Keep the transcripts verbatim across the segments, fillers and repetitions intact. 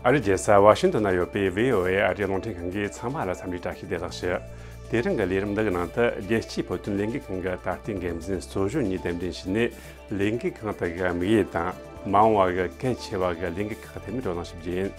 ཨ་རིའི་རྒྱལ་ས་ཝ་ཤིང་ཏོན་ན་ཡོད་པའི་བྷི་ཨོ་ཨེ་ཨ་རིའི་རླུང་འཕྲིན་ཁང་གིས་ཚང་མ་ལ་འཚམས་འདྲི་བཀྲ་ཤིས་བདེ་ལེགས་ཞུ། དེ་རིང་གི་ལས་རིམ་འདི་གི་ནང་དུ་རྒྱལ་སྤྱིའི་བོད་དོན་ལས་འགུལ་ཁང་གི་ད་ལྟའི་འགན་འཛིན་གཙོ་བོ་གཉིས་གདན་འདྲེན་བྱས་ནས་ལས་འགུལ་ཁང་དག་གི་དམིགས་ཡུལ་དང་མ་འོངས་པ་གི་གལ་ཆེ་བ་གི་ལས་འགུལ་ཁག་ཐད་ནས་བགྲོ་གླེང་ཞུ་རྒྱུ་ཡིན།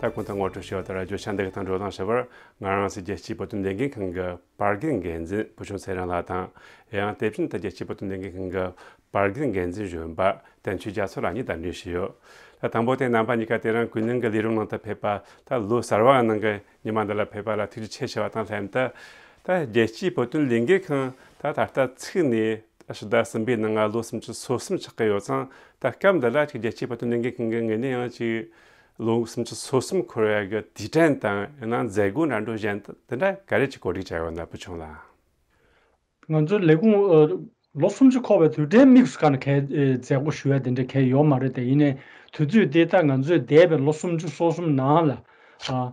ད་གོང་དུ་ངོ་སྤྲོད་ཞུས་པ་ལྟར་བརྗོད་བྱ་འདི་གི་སྟེང་བགྲོ་གླེང་ཞུ་བར་ང་རང་ཚོའི་རྒྱལ་སྤྱིའི་བོད་དོན་ལས་འགུལ་ཁང་གི་པར་འགན་འགན་འཛིན་བུ་ཆུང་ཚེ་རིང་ལགས་དང་། ཡང་དེ་བཞིན་དུ་རྒྱལ་སྤྱིའི་བོད་དོན་ལས་འགུལ་ཁང་གི་པར་འགན་འགན་འཛིན་གཞོན་པ་བསྟན་ཆོས་རྒྱ་མཚོ་ལགས་གཉིས་གདན་འདྲེན་ཞུས་ཡོད། ད་དང་པོ་དེ་རྣམ་པ་གཉིས་ཀ་དེ་རིང་ཀུན་གླེང་གི་ལས་རིམ་ནང་དུ་ཕེབས་པ། ད་ལོ་གསར་བ་ནང་གི་ཉི་མ་འདི་ལ་ཕེབས་པ་ལ་ཐུགས་རྗེ་ཆེ་ཞུ་བ་དང་ལྷན་དུ། ད་རྒྱལ་སྤྱིའི་བོད་དོན་ལས་འགུལ་ཁང་ད་ད་ལྟ་ཚུགས་ནས་ད་ཕྱི་ཟླ་གསུམ་པའི་ནང་ང་ལོ་སུམ་ཅུ་སོ་གསུམ་ཆགས་ཀྱི་ཡོད་ཙང་། ད་སྐབས་འདི་ལ་ཅིག་རྒྱལ་སྤྱིའི་བོད་དོན་ལས་འགུལ་ཁང་གི་ངོས་ནས་ཡང་ཅིག་ལོ་སུམ་ཅུ་སོ་གསུམ་འཁོར་བའི་གི་དུས་དྲན་དང་ཡང་ན་མཛད་སྒོ་འདྲ་འགྲོ་གཞན་དེ་འདྲ་ག་རེ་ཅིག་གོ་སྒྲིག་བྱས་ཡོད་ན་བུ་ཆུང་ལགས། ང་ཚོའི་ལས་ཁུངས་ཨ་ལོ་སུམ་ཅུ་འཁོར་བའི་དུས་དྲན་དམིགས་སུ་བཀར་ནས་གའི་ཨེ་མཛད་སྒོ་ཞུ་ཡ་དེ་འདྲ་གའི་ཡོད་མ་རེད་དེ། ཡིན་ནའི་དུས་ཚོད་དེ་ད་ང་ཚོས་འདས་པའི་ལོ་སུམ་ཅུ་སོ་གསུམ་ནང་ལ་ཨ་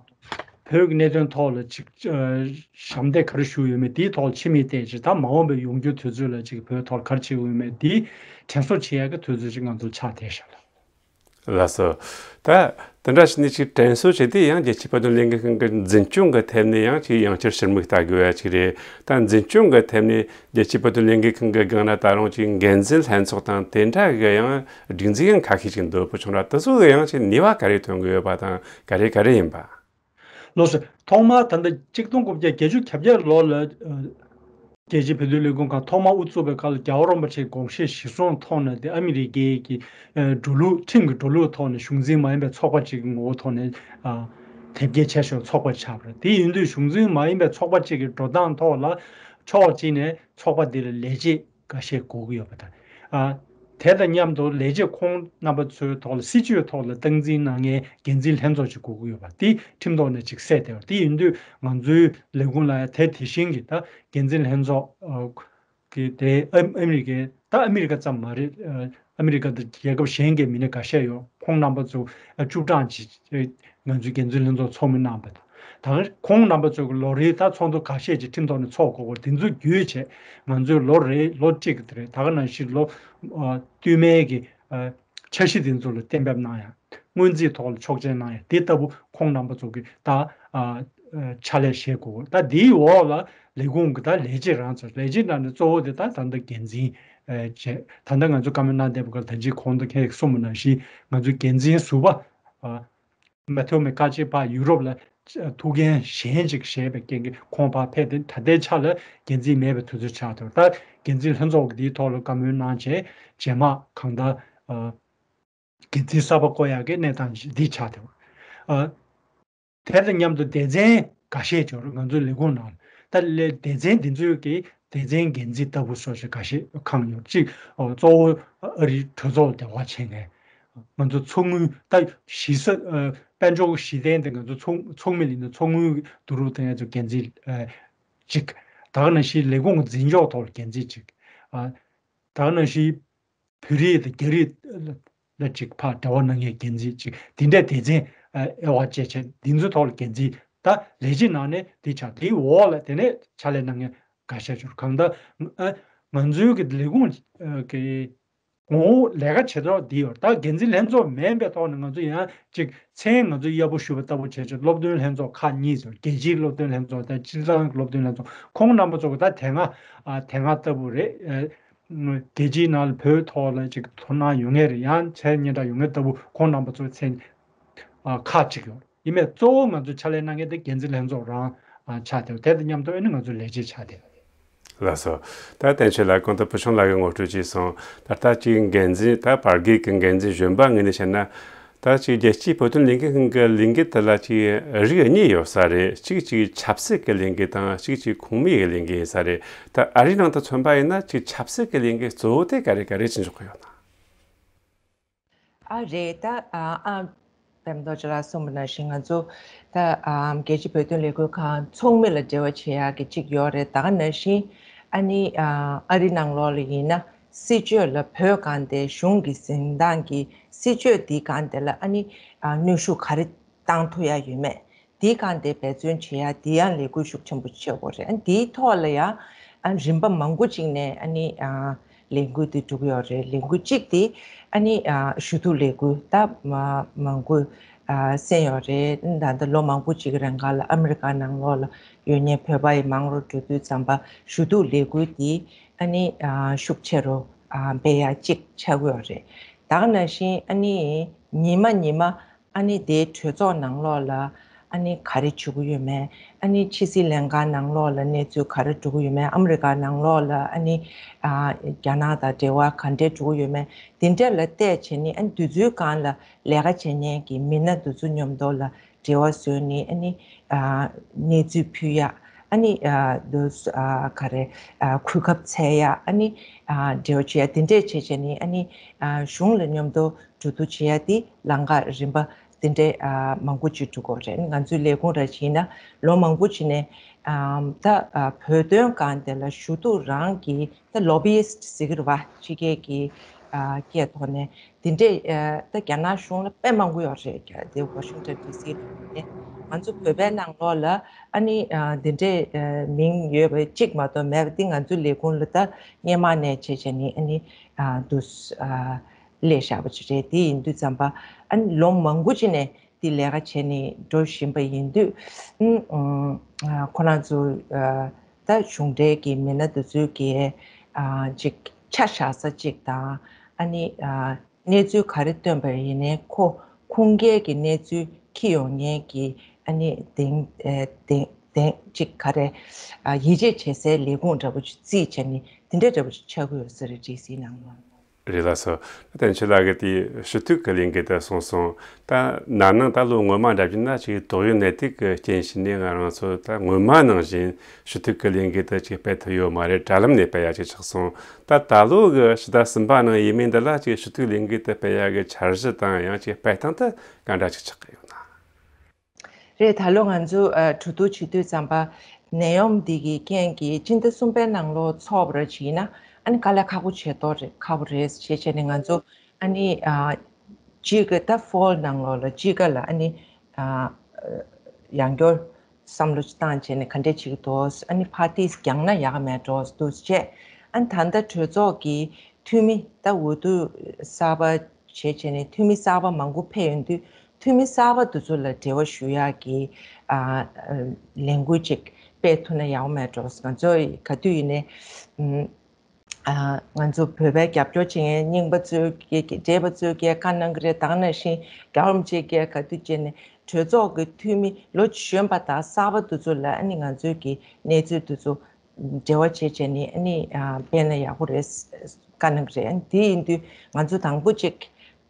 བོད་ཀྱི་གནད་དོན་ཐོག་ལ་ཅིག་ཨ་ཞབས་འདེགས་ག་རེ་ཞུས་ཡོད་མེད་དེའི་ཐོག་ལ་ཕྱི་མིག་བལྟས་ཅིག་ད་མ་འོངས་པའི་ཡོང་རྒྱུའི་དུས་ཚོད་ལ་ཅིག་བོད་ཐོག་ལ་ག་རེ་བྱེད་དགོས་ཡོད་མེད་དེའི་དྲན་གསོ་བྱེད་ཡ་གི་དུས་ཚོད་ཅིག་ང་ཚོར་ཆགས་བསྡད་ཤག་ལ། ལགས་སོ། ད་དེ་འདྲ་བྱས་ནས་ཅིག་དྲན་གསོ་བྱས་ཏེ་ཡང་རྒྱལ་སྤྱིའི་བོད་དོན་ལས་འགུལ་ཁང་གི་འཛིན་སྐྱོང་གི་ཐད་ནས་ཡང་ཅིག་ཡང་བསྐྱར་ཕྱིར་མིག་ལྟ་དགོས་ཡ་ཅིག་རེད། ད་འཛིན་སྐྱོང་གི་ཐད་ནས་རྒྱལ་སྤྱིའི་བོད་དོན་ལས་འགུལ་ཁང་གི་སྒང་ལ་ད་རུང་ཅིག་འགན་འཛིན་ལྷན་ཚོགས་དང་དེ་འདྲ་གི་ཡང་སྒྲིག་འཛུགས་ཡང་ཁ་ཤས་ཅིག་འདུག་བུ་ཆུང་ལགས། དེ་ཚོ་གི་ཡང་ཅིག་ནུས་པ་ག་རེ་ཐོན་གི་ཡོད་པ་དང་ག་རེ་ག་རེ་ཡིན་པ། ལགས་སོ། ཐོག་མར་ད་ལྟ་གཅིག་སྟོང་དགུ་བརྒྱ་བརྒྱད་ཅུ་གྱ་བརྒྱད་ལོ་ལ་ཨ་རྒྱལ་སྤྱིའི་བོད་དོན་ལས་འགུལ་ཁང་ཐོག་མར་དབུ་བཙུགས་པའི་སྐབས་ལ་རྒྱལ་བ་རིན་པོ་ཆེའི་དགོངས་བཞེད་གཞིར་བཟུང་ཐོག་ནས་དེ་ཨ་མི་རི་ཀའི་གི་ཨ་འགྲོ་ལུགས་ཁྲིམས་ཀྱི་འགྲོ་ལུགས་ཐོག་ནས་གཞུང་འཛིན་མ་ཡིན་པའི་ཚོགས་པ་ཅིག་གི་ངོ་བོ་ཐོག་ནས་ཨ་དེབ་སྐྱེལ་བྱས་ཤོག་ཚོགས་པ་ཆགས་པ་རེད། དེ་ཡིན་དུས་གཞུང་འཛིན་མ་ཡིན་པའི་ཚོགས་པ་ཅིག་གི་འགྲོ་སྟངས་ཐོག་ལ་ཕྱོགས་གཅིག་ནས་ཚོགས་པ་འདི་ལ་ལས་བྱེད་འགའ་ཤས་དགོས་ཀྱི་ཡོད་པ་དང་། ཨ། དེ་དང་མཉམ་དུ་ལས་བྱེད་ཁོང་རྣམ་པ་ཚོའི་ཐོག་ལ་སྲིད་བྱུས་ཐོག་ལ་སྟངས་འཛིན་གནང་མཁན་འགན་འཛིན་ལྷན་ཚོགས་ཅིག་དགོས་ཀྱི་ཡོད་པ་དེ་ཁྲིམས་ཐོག་ནས་ཅིག་གསལ་བསྡད་པ་དེ་ཡིན་དུས་ང་ཚོའི་ལས་ཁུངས་ལ་ཡང་དེ་དེ་བཞིན་གྱི་ད་འགན་འཛིན་ལྷན་ཚོགས་ཀྱི་དེ་ཨ་ཨ་མི་རི་ཀའི་ད་ཨ་མི་རི་ཀ་ཙམ་མ་རེད། ཨ་མི་རི་ཀ་དང་རྒྱལ་ཁབ་གཞན་གྱི་མི་སྣ་འགའ་ཤས་ཡོད། ཁོང་རྣམ་པ་ཚོ་བཅུ་གྲངས་ཅིག་ང་ཚོའི་འགན་འཛིན་ལྷན་ཚོགས་ཚོགས་མི་གནང་བ་དང་། ད་ཁོང་རྣམ་པ་ཚོ་གི་ལོ་རེའི་ད་ཚོགས་འདུ་ཁ་ཤས་ཅིག་ཁྲིམས་ཐོག་ནས་ཚོགས་དགོས་པར་དེ་ཚོ་བརྒྱུད་བྱས་ང་ཚོས་ལོ་རེ་ལོ་གཅིག་གི་དེ་རེད། ད་ག་ནང་བཞིན་ལོ་ཨ་བསྟུད་མའི་གི་ཨ་འཆར་གཞི་དེ་ཚོ་ལ་གཏན་འབེབས་གནང་ཡ། སྔོན་རྩིས་ཐོག་ལ་ཆོག་མཆན་གནང་ཡ་དེ་ལྟ་བུ་ཁོང་རྣམ་པ་ཚོ་གི་ད་ཨ་ཨ་ཕྱག་ལས་བྱེད་དགོས། ད་དེའི་འོག་ལ་ལས་ཁུངས་ཀྱི་ད་ལས་བྱེད་རང་ཚོ་ལས་བྱེད་རྣམས་ནས་གཙོ་བོ་དེ་ད་ད་ལྟ་འགན་འཛིན་ཨ་བྱས། ད་ལྟ་ང་ཚོ་བཀའ་མོལ་གནང་བསྡད་པ་ག་ད་ཅི་གོང་དུ་ཁྱེད་གསུངས་པ་ནང་བཞིན་ང་ཚོའི་འགན་འཛིན་ཟུར་པ་ཨ། མ་ཐེའོ་མེ་ཀ་ཅི་ཕར་ཡུ་རོབ་ལ་ཐུགས་འགན་གཞན་ཅིག་བཞེས་པའི་རྐྱེན་གྱིས་ཁོང་ཕར་ཕེབས་ཏེ་ད་ལྟའི་ཆ་ལ་འགན་འཛིན་མེད་པའི་དུས་ཚོད་ཆགས་འདུག་ད་འགན་འཛིན་ལྷན་ཚོགས་ཀྱི་འདིའི་ཐོག་ལ་བཀའ་མོལ་གནང་བྱས་རྗེས་མ་གང་ལྟར་ཨ་འགན་འཛིན་གསར་པ་བསྐོ་ཡག་གི་གནས་སྟངས་འདི་ཆགས་འདུག་ཨ་དེ་དང་མཉམ་དུ་སྡེ་ཚན་འགའ་ཤས་ཀྱང་ང་ཚོའི་ལས་ཁུངས་ནང་ད་ལས་སྡེ་ཚན་འདི་ཚོའི་གི་སྡེ་ཚན་འགན་འཛིན་ལྟ་བུ་སོགས་ཞིག་འགའ་ཤས་ཁང་ཡོད་ཅིག་ཨོ་གཙོ་བོ་ཨ་རིའི་གྲོས་ཚོགས་འབྲེལ་བ་བྱེད་མཁན་ང་ཚོ་ཚོགས་དངུལ་ད་གཞི་ས་ཨ་དཔལ་འབྱོར་གཞི་རྟེན་དེ་ང་ཚོ་ཚོགས་ཚོགས་མི་ལ་ནི་ཚོགས་དངུལ་བསྡུ་རུབ་དང་ཡ་ཚོ་འགན་འཛིན་ཨ་ཅིག་ད་ག་ནང་བཞིན་ལས་ཁུངས་འཛིན་སྐྱོང་ཐོག་ལ་འགན་འཛིན་ཅིག་ཨ་ད་ག་ནང་བཞིན་བོད་རིགས་དང་རྒྱ་རིགས་ལ་ཅིག་ཕར་འབྲེལ་བ་གནང་མཁན་འགན་འཛིན་ཅིག་དེ་འདྲའི་སྡེ་ཚན་ཨ་དབྱེ་བ་བཅས་བྱས་འདི་ཚོའི་ཐོག་ལ་འགན་འཛིན་ད་ལས་བྱེད་ནང་ནས་དེ་ཆགས་དེའི་འོག་ལ་དེ་ནས་ཕྱག་ལས་གནང་མཁན་འགའ་ཤས་ཅིག་གང་ལྟར་ཨ་ང་ཚོའི་གི་ལས་ཁུངས་ཨ་གི་ངོ་བོ་ལས་ཀ་བྱེད་ཐོག་འདི་ཡོད། ད་འགན་འཛིན་ལྷན་ཚོགས་མིན་པའི་ཐོག་ནས་ང་ཚོ་ཡང་ཅིག་མཚན་ང་ཚོ་གཡར་པོ་ཞུ་བ་ལྟ་བུ་བྱས་ཅིག་སློབ་སྟོན་ལྷན་ཚོགས་ཁག་གཉིས་ཡོད། རྒྱལ་སྤྱིའི་སློབ་སྟོན་ལྷན་ཚོགས་དང་སྤྱིར་བཏང་སློབ་སྟོན་ལྷན་ཚོགས་ཁོང་རྣམ་པ་ཚོ་གི་ད་དེ་སྔ་ཨ་དེ་སྔ་ལྟ་བུ་རེད། ཨ་རྒྱལ་སྤྱིའི་ནང་ལ་བོད་ཐོག་ལ་ཅིག་དོ་སྣང་ཡོད་མཁན་རེད། ཡང་མཚན་སྙན་གྲགས་ཡོད་མཁན་ལྟ་བུ་ཁོང་རྣམ་པ་ཚོའི་མཚན་ཨ་ཁག་ཅིག་ཡོད། ཡིན་མིན་གཙོ་བོ་ང་ཚོ་ཕྱག་ལས་གནང་མཁན་དེ་འགན་འཛིན་ལྷན་ཚོགས་རང་ཨ་ཆགས་བསྡད། དེ་དང་མཉམ་དུ་ཨ་ནི་ང་ཚོ་ལས་བྱེད་ཆགས་བསྡད། ལགས་སོ། ད་བསྟན་ཆོས་ལགས་གོང་དུ་བུ་ཆུང་ལགས་ཀྱིས་ངོ་སྤྲོད་བྱས་སོང་། ད་ལྟ་ཅིག་འགན་འཛིན་ད་བར་བརྒལ་གྱི་འགན་འཛིན་གཞོན་པ་ངོས་ནས་བཤད་ན། ད་ཅིག་རྒྱལ་སྤྱིའི་བོད་དོན་ལས་འགུལ་ཁང་གི་ལས་འགུལ་དེ་ལ་ཅིག་རིགས་གཉིས་ཡོད་ས་རེད། གཅིག་ཅིག་ཆབ་སྲིད་ཀྱི་ལས་འགུལ་དང་གཅིག་ཅིག་ཁོངས་མིའི་ལས་འགུལ་ཡིན་ས་རེད། ད་ཨ་རིའི་ནང་དུ་མཚོན་པ་ཡིན་ན་ཅིག་ཆབ་སྲིད་ཀྱི་ལས་འགུལ་གཙོ་བོ་དེ་ག་རེ་ག་རེ་ཅིག་འཇོག་གི་ཡོད་ན། ཨ་རེད། ད་ཨ་ཨ་པདྨ་རྡོ་རྗེ་ལགས་གསུངས་པ་ནང་བཞིན་ང་ཚོ་ད་ཨ་རྒྱལ་སྤྱིའི་བོད་དོན་ལས་འགུལ་ཁང་ཚོགས་མི་ལ་འབྲེལ་བ་བྱེད་ཡག་གི་གཅིག་ཡོད་རེད། ད་ག་ནང་བཞིན་ཨ་ནི་ཨ་ཨ་རི་ནང་ལོགས་ལ་ཡིན་ན་སྲིད་བྱུས་ལ་བོད་སྒང་དེ་གཞུང་གི་འཛིན་སྟངས་ཀྱི་སྲིད་བྱུས་འདིའི་སྒང་དེ་ལ་ཨ་ནི་ཨ་གནོན་ཤུགས་ག་རེ་བཏང་ཐུབ་ཡག་ཡོད་མེད། འདིའི་སྒང་དེ་འབད་བརྩོན་བྱེད་ཡ་འདི་ཡང་ལས་འགུལ་ཤུགས་ཆེན་པོ་བྱེད་དགོས་རེད། ཨ་འདིའི་ཐོག་ལ་ཡང་ཨ་རིམ་པ་མང་པོ་ཅིག་ནས་ཨ་ནི་ཨ་ལས་འགུལ་འདི་འགྲོ་གི་ཡོད་རེད། ལས་འགུལ་གཅིག་དེ་ཨ་ནི་ཨ་ཞུ་གཏུག་ལས་འགུལ་ད་མ་མང་པོ་ གསན་ཡོད་རེད། ད་ལྟ་ལོ་མང་པོ་ཅིག་གི་རིང་ག་ལ་ཨ་མི་རི་ཀ་ནང་ལོགས་ལ་ཡོད་མཁན་བོད་པ་ཡི་མང་རུ་འགྲོ་དུས་ཙམ་པ་ཞུ་གཏུག་ལས་འགུལ་འདི་ཨ་ནི་ཤུགས་ཆེ་རུ་འཕེལ་ཡ་གཅིག་ཆགས་ཀྱི་ཡོད་རེད། ད་ག་ནང་བཞིན་ཨ་ནི་ཉི་མ་ཉི་མ་ཨ་ནི་དེའི་གྲོས་ཚོགས་ནང་ལོགས་ལ་ཨ་ནི་ག་རེ་བྱེད་ཀྱི་ཡོད་མེད། ཨ་ནི་ཕྱི་སྲིད་ལྷན་ཁང་ནང་ལོགས་ལ་གནས་ཚུལ་ག་རེ་འགྲོ་གི་ཡོད་མེད། ཨ་མི་རི་ཀ་ནང་ལོགས་ལ་ཨ་ནི་ཨ་རྒྱ་ནག་དང་འབྲེལ་བ་ག་འདྲས་འགྲོ་གི་ཡོད་མེད། དེ་འདྲས་ལ་བལྟས་བྱས་ནས་ཨ་ནི་དུས་ཚོད་སྒང་ལ་ལས་ཀ་བྱེད་མཁན་གྱི་མི་སྣ་དེ་ཚོ་མཉམ་དུ་ལ་འབྲེལ་བ་བཟོས་ནས་ཨ་ནི་ཨ་གནས་ཚུལ་ཕུལ་ཡ། ཨ་ནི་ཨ་དུ་ཨ་ག་རེ་ཨ་གོ་སྐབས་འཚོལ་ཡ། ཨ་ནི་ཨ་འབྲེལ་བ་བྱེད་ཡ་དེ་འདྲས་བྱས་བྱས་ནས་ཨ་ནི་ཨ་གཞུང་ལ་མཉམ་དུ་གྲོས་བསྡུར་བྱེད་ཡ་དེ་ལམ་ཁ་རིམ་པ་དེ་འདྲས་ཨ་མང་པོ་ཅིག་འགྲོ་གི་ཡོད་རེད། ང་ཚོའི་ལས་ཁུངས་ར་བྱས་ན་ལོ་མང་པོ་ཅིག་ནས་ཨ་ད་ཨ་བོད་དོན་སྒང་དེ་ལ་ཞུ་གཏུག་རང་གི་ད་ལོ་བི་ཡིསི་ཊི་ཟེར་གྱི་རེད་བ། ཕྱི་རྒྱལ་གྱི་ཨ་སྐད་ཐོག་ནས་དེ་འདྲས་ཨ་ད་རྒྱ་ནག་གཞུང་ལ་དཔེ་མང་པོ་ཡོད་རེད། རྒྱ་དེ་ཝ་ཤིང་ཊོན་ཌི་སི་ལ་ཡོད་རེད། ང་ཚོ་བོད་པའི་ནང་ལོགས་ལ་ཨ་ནི་ཨ་དེ་འདྲས་ཨ་མིང་ཡོད་པ་གཅིག་མ་གཏོགས་མེད་པ་དེ་ང་ཚོའི་ལས་ཁུངས་ལ་ད་སྔོན་མ་ནས་བྱས་བྱས་ནས་ཨ་ནི་ཨ་དུ་ཨ་སླེབས་བཞག་པ་ཅིག་རེད། དེ་ཡིན་དུས་ཙམ་པ་ཨ་ནི་ལོ་མང་པོ་ཅིག་ནས་དེ་ལས་ཀ་བྱས་ནས་འགྲོ་བཞིན་པ་ཡིན་དུས་ཨ་ཁོ་རང་ཚོ་ཨ་ད་གཞུང་འབྲེལ་གྱི་མི་སྣ་དེ་ཚོའི་གི་ཨ་ཅིག་ཆ་བཞག་ས་ཅིག་དང་ཨ་ནི་ཨ་གནས་ཚུལ་ག་རེ་བཏོན་པ་ཡིན་ནའི་ཁོ་ཁུངས་སྐྱེལ་གྱི་གནས་ཚུལ་འཁྱེར་ཡོང་མཁན་གྱི་ཨ་ནི་གདེང་ཨ་གདེང་གདེང་ཅིག་ག་རེ་ཨ་ཡིད་ཆེས་བྱེད་སའི་ལས་ཁུངས་འདྲ་པོ་ཅིག་རྩིས་བྱས་ནས་དེ་འདྲ་འདྲ་པོ་ཅིག་ཆགས་ཀྱི་ཡོད་ས་རེད། ཌི་སི་ནང་ལ། རེད་ལགས་སོ། བསྟན་ཆོས་ལགས་ཀྱིས་དེའི་ཞུ་གཏུག་གི་ལས་འགུལ་དེ་གསུངས་སོང་། ད་ན་ནིང་ད་ལོ་སྔོན་མ་འདྲ་བྱས་ན་ཅིག་ཏོག་དབྱིབས་ནད་དུག་གི་རྐྱེན་བྱས་ནས་ང་རང་ཚོ་ད་སྔོན་མ་ནང་བཞིན་ཞུ་གཏུག་གི་ལས་འགུལ་དེ་ཅིག་སྤེལ་ཐུབ་ཡོད་མ་རེད། དྲ་ལམ་ནས་སྤེལ་ཡ་ཅིག་ཆགས་སོང་། ད་ད་ལོ་གི་ཕྱི་ཟླ་གསུམ་པ་ནང་ཡས་མས་འདི་ལ་ཅིག་ཞུ་གཏུག་ལས་འགུལ་དེ་སྤེལ་ཡ་གི་འཆར་གཞི་དང་ཡང་ཅིག་སྤེལ་སྟངས་དེ་ག་འདྲ་ཅིག་ཆགས་ཀྱི་ཡོད་ན། རེད། ད་ལོ་ང་ཚོ་ཨ་གྲོས་བསྡུར་བྱེད་དུས་ཙམ་པ་ནད་ཡམས་འདི་གི་རྐྱེན་གྱིས་སྤྱི་ཟླ་གསུམ་པའི་ནང་ལོགས་ཚོགས་པ་ར་བྱས་ན་ཨ་ནི་དཀའ་ལས་ཁག་པོ་བྱེད་དོ་རེད། ཁག་པོ་རེད། བྱས་བྱས་ནས་ང་ཚོ་ཨ་ནི་ཨ་དཔྱིད་ཀ་ད་ཕོལ་ནང་ལོགས་ལ་དཔྱིད་ཀ་ལ་ཨ་ནི་ཨ་ཡང་བསྐྱར་བསམ་བློ་བཏང་བྱས་ནས་ག་འདྲས་བྱེད་ཀྱི་འདུག་ཨ་ནི་ཕར་ཏིས་རྒྱག་ན་ཡག་མེད་འགྲོ་འདུག་བྱས། ཨ་ནི་ད་ལྟ་གྲོས་ཚོགས་ཀྱི་འཐུས་མི་ད་འོས་བསྡུ་གསར་པ་བྱས་བྱས་ནས་འཐུས་མི་གསར་པ་མང་པོ་ཕེབས་ཡོང་དུས་འཐུས་མི་གསར་པ་དེ་ཚོ་ལ་འབྲེལ་བ་ཞུ་ཡག་གི་ཨ་ལས་འགུལ་ཅིག་སྤེལ་ཐུབ་ན་ཡག་མེད་འགྲོ། ང་ཚོ་ག་དུས་ཡིན་ནའི་ཨ་ང་ཚོ་བོད་པའི་རྒྱབ་སྐྱོར་བྱེད་མཁན་རྙིང་པ་ཚོའི་གི་བགྲེས་པ་ཚོའི་གི་བཀའ་གནང་གི་རེད། ད་ག་ནང་བཞིན་རྒྱལ་བ་རིན་པོ་ཆེའི་གི་ག་དུས་བྱས་ནས་གྲོས་ཚོགས་ཀྱི་འཐུས་མི་ལོ་གཞོན་པ་དང་གསར་པ་དེ་ཚོ་ལ་ཨ་ནི་ང་ཚོའི་གི་གནས་ཚུལ་དེ་ཚོ་འབྲེལ་བ་བྱས་བྱས་ནས་ཨ་ནི་ཨ་སྤེལ་ན་ཡག་པོ་རེད་བཀའ་གནང་གི་རེད། ཨ་ནི་དེ་ཡིན་དུས་ང་ཚོ་དང་པོ་གཅིག་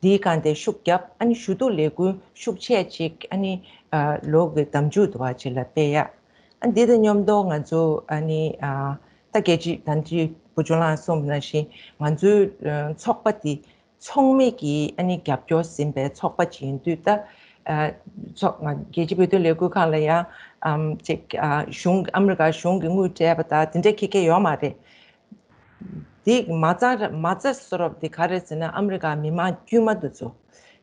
འདིའི་སྒང་དེ་ཤུགས་བརྒྱབ། ཨ་ནི་ཞུ་གཏུག་ལས་འགུལ་ཤུགས་ཆེ་ཅིག་ཨ་ནི་ཨ་ལོ་གི་ཟླ་མཇུག་དུ་བ་ཅིག་ལ་སྤེལ་ཡ། ཨ་ནི་དེ་དང་མཉམ་དུ་ང་ཚོ་ཨ་ནི་ཨ་ད་རྒྱལ་སྤྱི་ད་ལྟའི་བུ་ཆུང་ལགས་གསུངས་པ་ནང་བཞིན་ང་ཚོའི་ཨ་ཚོགས་པ་དེ་ཚོགས་མི་གིས་ཨ་ནི་རྒྱབ་སྐྱོར་ཟིན་པའི་ཚོགས་པ་ཅིག་ཡིན་དུས་ད་ཨ་ཚོགས་ང་རྒྱལ་སྤྱི་བོད་དོན་ལས་འགུལ་ཁང་ལ་ཡང་ཨམ་ཅིག་ཨ་གཞུང་ཨ་མི་རི་ཀ་གཞུང་གིས་དངུལ་སྤྲད་པ་དང་དེ་འདྲ་ཁྱེད་ཀྱི་ཡོད་མ་རེད། འདི་མ་རྩ་མ་རྩ་བཟོ་རབས་འདི་ག་རེ་ཟེར་ན་ཨ་མི་རི་ཀ་མི་མང་དཀྱུས་མ་འདི་ཚོ་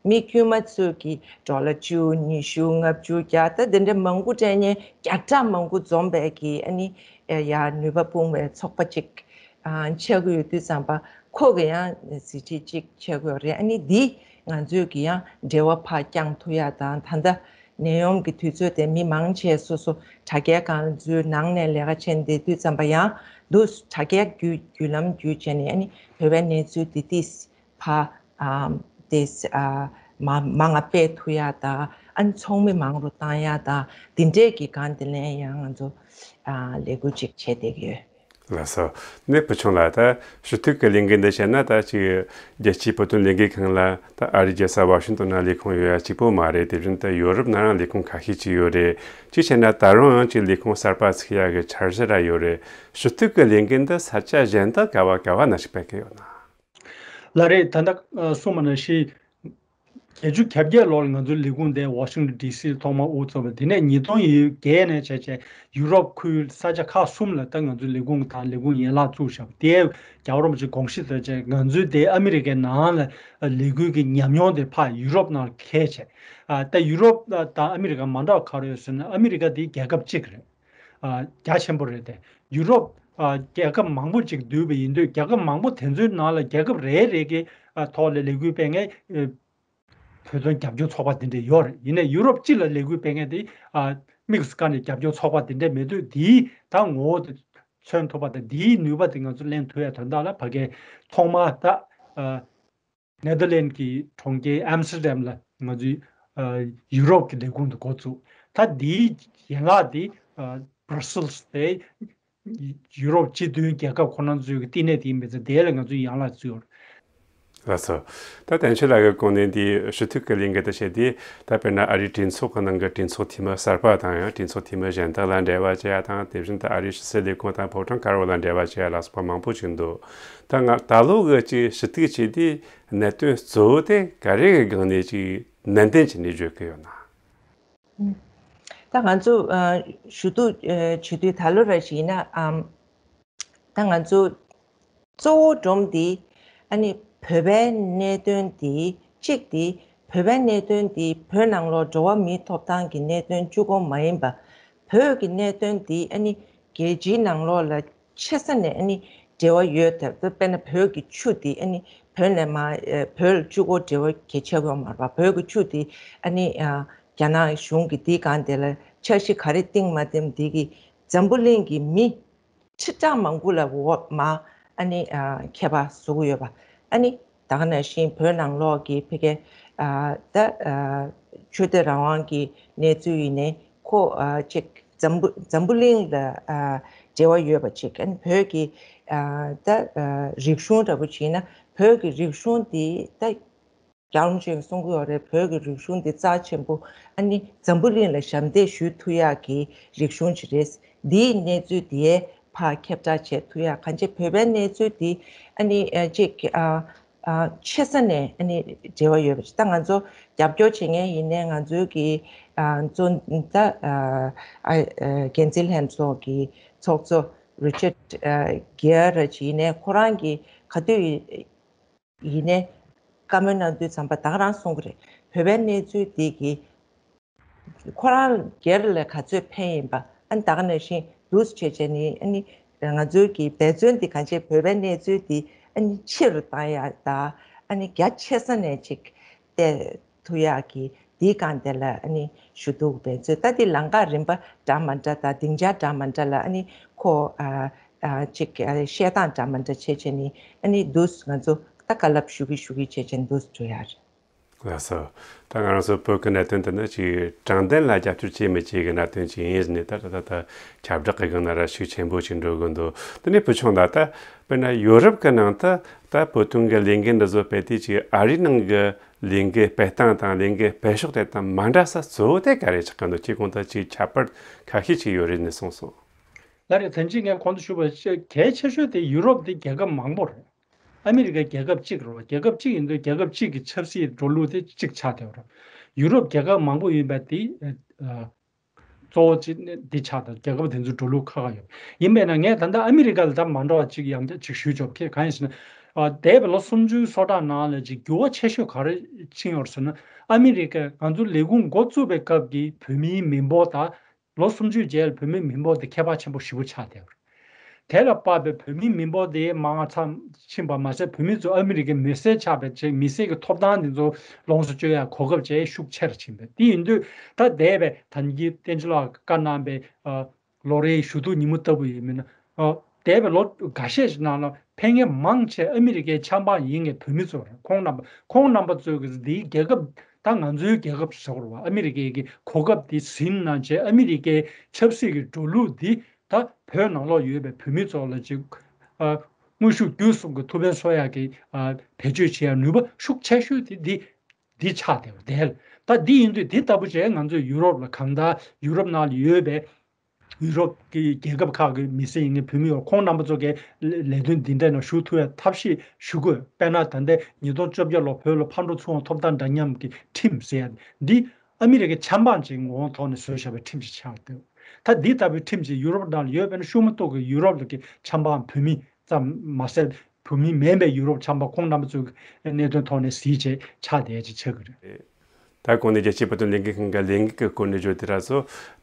མི་དཀྱུས་མ་ཚོས་ཀྱི་ཌོ་ལར་བཅུ་ཉི་ཤུ་ལྔ་བཅུ་བརྒྱ་ད་དེ་འདྲ་མང་པོ་སྤྲད་མཁན་བརྒྱ་ཕྲག་མང་པོ་འཛོམས་པའི་གི་ཨ་ནི་ཡ་ནུས་པ་སྤུངས་པའི་ཚོགས་པ་ཅིག་ཆགས་ཀྱི་ཡོད་དུས་ཙམ་པ་ཁོ་གི་ཡང་གཟི་བརྗིད་ཅིག་ཆགས་ཀྱི་ཡོད་རེད། ཨ་ནི་འདི་ང་ཚོས་ཀྱི་ཡང་འབྲེལ་བ་ཕར་བསྐྱང་ཐུབ་ཡ་དང་ད་ལྟ་ནད་ཡམས་ཀྱི་དུས་ཚོད་དེ་མི་མང་ཆེ་སོ་སོ་དྲ་རྒྱའི་སྒང་ཚོའི་ནང་ནས་ལས་ཀ་བྱེད་བསྡད་དུས་ཙམ་པ་ཡང་འདུག་དྲ་རྒྱའི་བརྒྱུད་བརྒྱུད་ལམ་བརྒྱུད་བྱས་ནས་ཨ་ནི་བོད་པའི་གནས་ཚུལ་འདི་ཏིས་ཕ་ཨམ་ཏིས་ཨ་མ་མང་ང་སྤེལ་ཐུབ་ཡ་དང་ཨ་ནི་ཚོགས་མི་མང་རུ་བཏང་ཡ་དང་འདི་འདྲས་ཀྱི་སྒང་འདི་ལན་ཡང་ང་ཚོ་ཨ་ལས་འགུལ་ཅིག་བྱས་བསྡད་ཀྱི་ཡོད། ལགས་སོ། ནས་བུ་ཆུང་ལགས་ད་ཞུ་གཏུག་གི་ལས་འགུལ་འདི་བྱས་ན་ད་ཅིག་རྒྱལ་སྤྱིའི་བོད་དོན་ལས་འགུལ་ཁང་ལ་ད་ཨ་རིའི་རྒྱལ་ས་ཝ་ཤིང་ཏོན་ན་ལས་ཁུངས་ཡོད་ཡ་གཅིག་པོ་མ་རེད། དེ་བཞིན་ད་ཡོ་རོབ་ནང་ཡང་ལས་ཁུངས་ཁ་ཤས་ཅིག་ཡོད་རེད། ཅིག་བྱས་ན་ད་རུང་ཡང་ཅིག་ལས་ཁུངས་གསར་པ་ཚུགས་ཡ་གི་འཆར་གཞི་ར་ཡོད་རེད། ཞུ་གཏུག་གི་ལས་འགུལ་འདི་ས་ཆ་གཞན་དག་ག་བ་ག་བ་ན་ཞིག་སྤེལ་གི་ཡོད་ན། ལགས་རེད། ད་ལྟ་གསུངས་པ་ནང་བཞིན་བརྒྱད་ཅུ་གྱ་བརྒྱད་ལོར་ང་ཚོའི་ལས་ཁུངས་དེ་ཝ་ཤིང་ཊོན་ཌི་སི་ཐོག་མར་དབུ་ཚུགས་པ། དེ་ནས་ཉིས་སྟོང་ཉེར་བརྒྱད་ནས་བྱས་བྱས་ཡུ་རོབ་ཁུལ་ས་ཆ་ཁག་གསུམ་ལ་ད་ང་ཚོའི་ལས་ཁུངས་དང་ལས་ཁུངས་ཡན་ལག་བཙུགས་བཞག་པ་དེ་རྒྱལ་བ་རིན་པོ་ཆེ་དགོངས་གཞི་ལྟར་བྱས་ང་ཚོའི་དེ་ཨ་མི་རི་ཀའི་ནང་ལ་ལས་འགུལ་གྱི་ཉམས་མྱོང་དེ་ཕར་ཡུ་རོབ་ནང་ལ་འཁྱེར་བྱས། ཨ་ད་ཡུ་རོབ་དང་ཨ་མི་རི་ཀ་མ་འདྲ་བ་ག་རེ་ཡོད་ཟེར་ན་ཨ་མི་རི་ཀ་དེ་རྒྱལ་ཁབ་གཅིག་རེད། ཨ་རྒྱ་ཆེན་པོ་རེད་དེ། ཡུ་རོབ་ཨ་རྒྱལ་ཁབ་མང་པོ་ཅིག་འདུས་པ་ཡིན་དུས་རྒྱལ་ཁབ་མང་པོ་དེ་ཚོའི་ནང་ལ་རྒྱལ་ཁབ་རེ་རེ་གི་ཨ་ཐོག་ལ་ལས་འགུལ་སྤེལ་མཁན་ཨ་ བོད་དོན་རྒྱབ་སྐྱོར་ཚོགས་པ་དེ་འདྲ་ཡོད་རེད། ཡིན་ནའི་ཡུ་རོབ་སྤྱི་ལ་ལས་འགུལ་སྤེལ་མཁན་དེ་ཨ་དམིགས་སུ་བཀར་ནས་རྒྱབ་སྐྱོར་ཚོགས་པ་དེ་འདྲ་མེད་དུས། དེའི་ད་ངོ་བོ་དེ་མཚོན་ཐུབ་པ་དང་། དེའི་ནུས་པ་དེ་ང་ཚོ་ལེན་ཐུབ་ཡ་དོན་དག་ལ། ཕ་གིར་ཐོག་མར་ད་ཨ་ནེ་དར་ལེན་གྱི་གྲོང་ཁྱེར་ཨམ་སི་ཏར་ཌམ་ལ་ང་ཚོའི་ཨ་ཡུ་རོབ་ཀྱི་ལས་ཁུངས་དེ་འགོ་བཙུགས། ད་དེའི་ཡན་ལག་དེ་ཨ་Brussels དེ་ཡུ་རོབ་སྤྱི་མཐུན་རྒྱལ་ཁབ་ཁོ་རང་ཚོའི་གི་བསྟི་གནས་དེ་ཡིན་པས་ཙང་། དེ་ལ་ང་ཚོས་ཡན་ལག་བཙུགས་ཡོད། ལགས་སོ། ད་བསྟན་ཆོས་ལགས་ཀྱིས་གོང་ནས་འདི་ཞུ་གཏུག་གི་ལས་འགུལ་དེ་བྱས་ཏེ། ད་དཔེར་ན་ཨ་རིའི་གྲོས་ཚོགས་ཀྱི་ནང་གི་གྲོས་ཚོགས་འཐུས་མི་གསར་པ་དང་ཡང་གྲོས་ཚོགས་འཐུས་མི་གཞན་དག་ལ་འབྲེལ་བ་བྱེད་ཡ་དང་། དེ་བཞིན་དུ་ཨ་རིའི་ཕྱི་སྲིད་ལས་ཁུངས་དང་ཕོ་བྲང་དཀར་པོ་ལ་འབྲེལ་བ་བྱེད་ཡ་ལ་སོགས་པ་མང་པོ་ཞིག་འདུག་ད་ང་ད་ལོ་གི་ཅིག་ཞུ་གཏུག་བྱས་དུས་གནད་དོན་གཙོ་བོ་དེ་ག་རེ་གི་སྒང་ནས་ཅིག་ནན་ཏན་བྱས་ནས་བརྗོད་ཀྱི་ཡོད་ན། ད་ང་ཚོ་ཨ་ཞུ་གཏུག་ཨ་བྱེད་དུས་ད་ལོ་ར་ཞིག་ཡིན་ན་ཨམ། ད་ང་ཚོ་གཙོ་བོ་སྒྲོམ་འདི་ཨ་ནི་བོད་པའི་གནད་དོན་འདི་གཅིག་འདི། བོད་པའི་གནད་དོན་འདི་བོད་ནང་ལོགས་འགྲོ་བ་མིའི་ཐོབ་ཐང་གི་གནད་དོན་གཅིག་པོ་མ་ཡིན་པ། བོད་ཀྱི་གནད་དོན་འདི་ཨ་ནི་རྒྱལ་སྤྱིའི་ནང་ལོགས་ལ་ཆེ་ས་ནས་ཨ་ནི་འབྲེལ་བ་ཡོད་ཐབས། དཔེར་ན་བོད་ཀྱི་ཆུ་འདི་ཨ་ནི་བོད་ནས་མ་ཨ་བོད་ལ་གཅིག་པོ་འབྲེལ་བ་གལ་ཆེ་བ་མ་རེད་པ། བོད་ཀྱི་ཆུ་འདི་ཨ་ནི་ཨ་རྒྱ་ནག་གཞུང་གིས་འདི་སྒང་དེ་ལ་འཆར་གཞི་ག་རེ་བཏིང་མ་བཏིང་འདི་གིས་འཛམ་བུ་གླིང་གི་མི་ཁྲི་ཕྲག་མང་པོ་ལ་འོ་མ་ཨ་ནི་ཨ་ཁྱད་པར་བཟོ་གི་ཡོད་པ། ཨ་ནི་ད་ག་ནང་བཞིན་བོད་ནང་ལོགས་ཀྱི་ཕ་གི་ཨ་ད་ཨ་ཆོས་དད་རང་དབང་གི་གནས་ཚུལ་ཡིན་ནའི་ཁོ་ཨ་ཅིག་འཛམ་བུ་འཛམ་བུ་གླིང་ལ་ཨ་འབྲེལ་བ་ཡོད་པ་ཅིག་ཨ་ནི་བོད་ཀྱི་ཨ་ད་ཨ་རིག་གཞུང་འདྲ་པོ་བྱས་ན། བོད་ཀྱི་རིག་གཞུང་འདི་ད་རྒྱལ་བ་རིན་པོ་ཆེས་གསུང་གི་ཡོད་རེད། བོད་ཀྱི་རིག་གཞུང་འདི་རྩ་ཆེན་པོ། ཨ་ནི་འཛམ་བུ་གླིང་ལ་ཞབས་འདེགས་ཞུ་ཐུབ་ཡག་གི་རིག་གཞུང་ཅིག་རེད། འདིའི་གནས་ཚུལ་དེ་ཕར་ཁྱབ་བསྒྲགས་བྱེད་ཐུབ་ཡག་གང་ཅི། བོད་པའི་གནས་ཚུལ་འདི་ཨ་ནི་ཨ་ཅིག་ཨ་ཨ་ཆེ་ས་ནས་ཨ་ནི་འབྲེལ་བ་ཡོད་པ་ཅིག་ད་ང་ཚོ་རྒྱབ་སྐྱོར་བྱེད་མཁན་ཡིན་ནའི་ང་ཚོའི་གི་ཨ་གཙོ་ད་ཨ་ཨ་འགན་འཛིན་ལྷན་ཚོགས་ཀྱི་ཚོགས་གཙོ་རི་ཅར་ཨ་གྷེ་ཡར་ཅིག་ཡིན་ནའི་ཁོ་རང་གི་ག་དུས་ཡིན་ནའི་བཀའ་མོལ་གནང་དུས་ཙམ་པ་ད་ག་རང་གསུང་གི་རེད། བོད་པའི་གནས་ཚུལ་འདི་གིས་ཁོ་རང་སྒེར་ལ་ག་ཚོད་ཕན་ཡིན་པ། ཨ་ནི་ད་ག་ནང་བཞིན་འདུག་སེ་བྱས་བྱས་ནི་ཨ་ནི་ང་ཚོའི་གི་འབད་བརྩོན་འདི་གང་བྱས། བོད་པའི་གནས་ཚུལ་འདི་ཨ་ནི་ཆེ་རུ་བཏང་ཡ་དང་། ཨ་ནི་རྒྱ་ཆེ་ས་ནས་ཅིག་བལྟས་ཐུབ་ཡག་གི་འདིའི་སྒང་དེ་ལ་ཨ་ནི་ཞུ་གཏུག་འབད་བརྩོན། ད་འདི་ལམ་ཁ་རིམ་པ་འདྲ་མ་འདྲ་དང་སྡིངས་ཆ་འདྲ་མ་འདྲ་ལ་ཨ་ནི་ཁོ་ཨ་ཨ་ཅིག་ཨ་བཤད་སྟངས་འདྲ་མ་འདྲ་བྱས་བྱས་ནི་ཨ་ནི་འདུག་སེ་ང་ཚོ་ད་བཀའ་སློབ་ཞུ་གི་ཞུ་གི་བྱས་བྱས་འདུག་སེ་འགྲོ་ཡ་རེད། ལགས་སོ། ད་ང་རང་ཚོ་བོད་ཀྱི་གནད་དོན་དེ་ནི་ཅིག་དྲང་བདེན་ལ་རྒྱབ་སྐྱོར་བྱེད་མི་བྱེད་ཀྱི་གནད་དོན་ཅིག་ཡིན་ཟེར་ནས། ད་ད་ད་ད་ཁྱབ་བསྒྲགས་ཀྱི་སྒང་ན་ར་ཤུགས་ཆེན་པོ་ཅིག་འགྲོ་གི་འདུག་དེ་ནས་བུ་ཆུང་ལགས། ད་དཔེར་ན་ཡོ་རོབ་ཀྱི་ནང་དུ་ད་བོད་དོན་གྱི་ལས་འགུལ་འདི་ཚོ་སྤེལ་དུས་ཅིག་ཨ་རིའི་ནང་གི་ལས་འགུལ་སྤེལ་སྟངས་དང་ལས་འགུལ་སྤེལ་ཕྱོགས་དེ་དང་མ་འདྲ་ས་གཙོ་བོ་དེ་ག་རེ་ཆགས་ཀྱི་འདུག་སྤྱིར་བཏང་ད་ཅིག་ཁྱད་པར་ཁ་ཤས་ཅིག་ཡོད་རེད་ནས་གསུངས་སོང་། ལགས་རེད། ད་ཅི་ངས་གོང་དུ་ཞུས་པ་གལ་ཆེ་ཤོས་དེ་ཡུ་རོབ་དེ་རྒྱལ་ཁབ་མང་པོ་རེད། ཨ་མི་རི་ཀ་རྒྱལ་ཁབ་གཅིག་རེད་བ། རྒྱལ་ཁབ་གཅིག་ཡིན་དུས་རྒྱལ་ཁབ་གཅིག་གི་ཆབ་སྲིད་འགྲོ་ལུགས་དེ་གཅིག་ཆགས་བསྡད་པ་རེད། ཡུ་རོབ་རྒྱལ་ཁབ་མང་པོ་ཡིན་པ་དེ་ཨ་གཙོ་བོ་གཅིག་འདི་ཆགས་བསྡད། རྒྱལ་ཁབ་དེ་ཚོའི་འགྲོ་ལུགས་ཁག་ཁག་ཡོད། ཡིན་པས་ན་ངས་ད་ལྟ་ཨ་མི་རི་ཀ་ལ་ད་མ་འདྲ་བ་གཅིག་ཡང་བསྐྱར་གཅིག་ཞུས་ཆོག་གི། གང་ཡིན་ཟེར་ན་ཨ་འདས་པའི་ལོ་སུམ་ཅུ་སོ་གྲངས་ནང་ལ་ཅིག་འགྱུར་བ་ཆེ་ཤོས་ག་རེ་ཕྱིན་ཡོད་ཟེར་ན། ཨ་མི་རི་ཀས་ང་ཚོ་ལས་ཁུངས་འགོ་བཙུགས་པའི་སྐབས་ཀྱི་བོད་མིའི་མི་འབོར་དང་། ལོ་སུམ་ཅུའི་རྗེས་ལ་བོད་མིའི་མི་འབོར་དེ་ཁྱད་པར་ཆེན་པོ་ཞེ་པོ་ཆགས་བསྡད་པ་རེད། དེ་ལ་དཔག་པའི་བོད་མིའི་མི་འབོར་དེ་མང་བ་ཙམ་ཕྱིན་པ་མ་ཟད། བོད་མི་ཚོ་ཨ་མི་རི་ཀའི་མི་སེར་ཆགས་པའི་ཆེད། མི་སེར་གྱི་ཐོབ་ཐང་དེ་ཚོ་ལོངས་སུ་སྤྱོད་ཡ་གོ་སྐབས་བཅས་ཤུགས་ཆེ་རུ་ཕྱིན་པས། དེ་ཡིན་དུས་ད་འདས་པའི་ད་ནི་བསྟན་ཆོས་ལགས་བཀའ་གནང་པའི་ཨ་ལོ་རེའི་ཞུ་གཏུག་ཉིན་མོ་ལྟ་བུ་ཡིན་མིན་ན། ཨ་འདས་པའི་ལོ་འགའ་ཤས་ཤིག་ནང་ལ་ཕེབས་མཁན་མང་ཆེ་ཨ་མི་རི་ཀའི་ཆབ་འབངས་ཡིན་མཁན་བོད་མི་ཚོ་རེད། ཁོང་རྣམ་པ་ཁོང་རྣམ་པ་ཚོས་ཀྱི་འདིའི་རྒྱལ་ཁབ། ད་ང་ཚོའི་རྒྱལ་ཁབ་ཟེར་བ་རེད་བ། ཨ་མི་རི་ཀའི་གི་གོ་སྐབས་འདི་ཟིན་གནང་བྱས། ཨ་མི་རི་ཀའི་ཆབ་སྲིད་ཀྱི་འགྲོ་ལུགས་འདི་ད་བོད་ནང་ལོགས་ཡོད་པའི་བོད་མི་ཚོ་ལ་ཅིག་ཨ་དངོས་ཤུགས་བརྒྱུད་གསུམ་གྱི་ཐུགས་ཕན་གསོ་ཡག་གི་ཨ་བེད་སྤྱོད་བྱེད་ཡག་ནུས་པ་ཤུགས་ཆེ་ཤོས་དེ་འདི་འདི་ཆགས་བསྡད་པ་རེད། ད་འདི་ཡིན་དུས་འདི་ལྟ་བུ་བྱས་ང་ཚོས་ཡུ་རོབ་ལ། གང་ལྟར་ཡུ་རོབ་ནང་ལ་ཡོད་པའི་ཡུ་རོབ་ཀྱི་རྒྱལ་ཁབ་ཁག་གི་མི་སེར་ཡིན་ནའི་བོད་མི་ཡོད། ཁོང་རྣམ་པ་ཚོ་གིས་ལས་ལས་དོན་འདི་འདྲའི་ནང་ཞུགས་ཐུབ་ཡ་ཐབས་ཤེས་ཞུ་དགོས། དཔེར་ན་ད་ལྟའི་ཉིས་སྟོང་བཅོ་བརྒྱད་ལོ་བོད་ལ་ཕར་འགྲོ་ཚུར་འོང་ཐོབ་ཐང་འདྲ་མཉམ་གྱི་ཁྲིམས་ཟེར་ཡ་འདི་ཨ་མི་རི་ཀའི་ཆབ་འབངས་ཀྱི་ངོ་བོ་ཐོག་ནས་བཟོས་བཞག་པའི་ཁྲིམས་ཤིག་ཆགས་འདུག་ད་འདི་ལྟ་བུའི་ཁྲིམས་ཤིག་ཡུ་རོབ་ནང་ལ་ཡོད་པས་ན། ཤུགས་མ་གཏོགས་ཀྱི་ཡུ་རོབ་ལ་གི་ཆབ་འབངས་བོད་མི་ཙམ་མ་ཟད། བོད་མི་མིན་པའི་ཡུ་རོབ་ཆབ་འབངས་ཁོང་རྣམ་པ་ཚོའི་གནད་དོན་ཐོག་ནས་གཟིགས་བྱས་ཆགས་བསྡད་ཀྱི་ཆགས་ཀྱི་རེད། ད་གོང་ནས་རྒྱལ་སྤྱིའི་བོད་དོན་ལས་འགུལ་ཁང་གི་ལས་འགུལ་གྱི་སྐོར་ནས་བརྗོད་དེ་ར་ཚོ།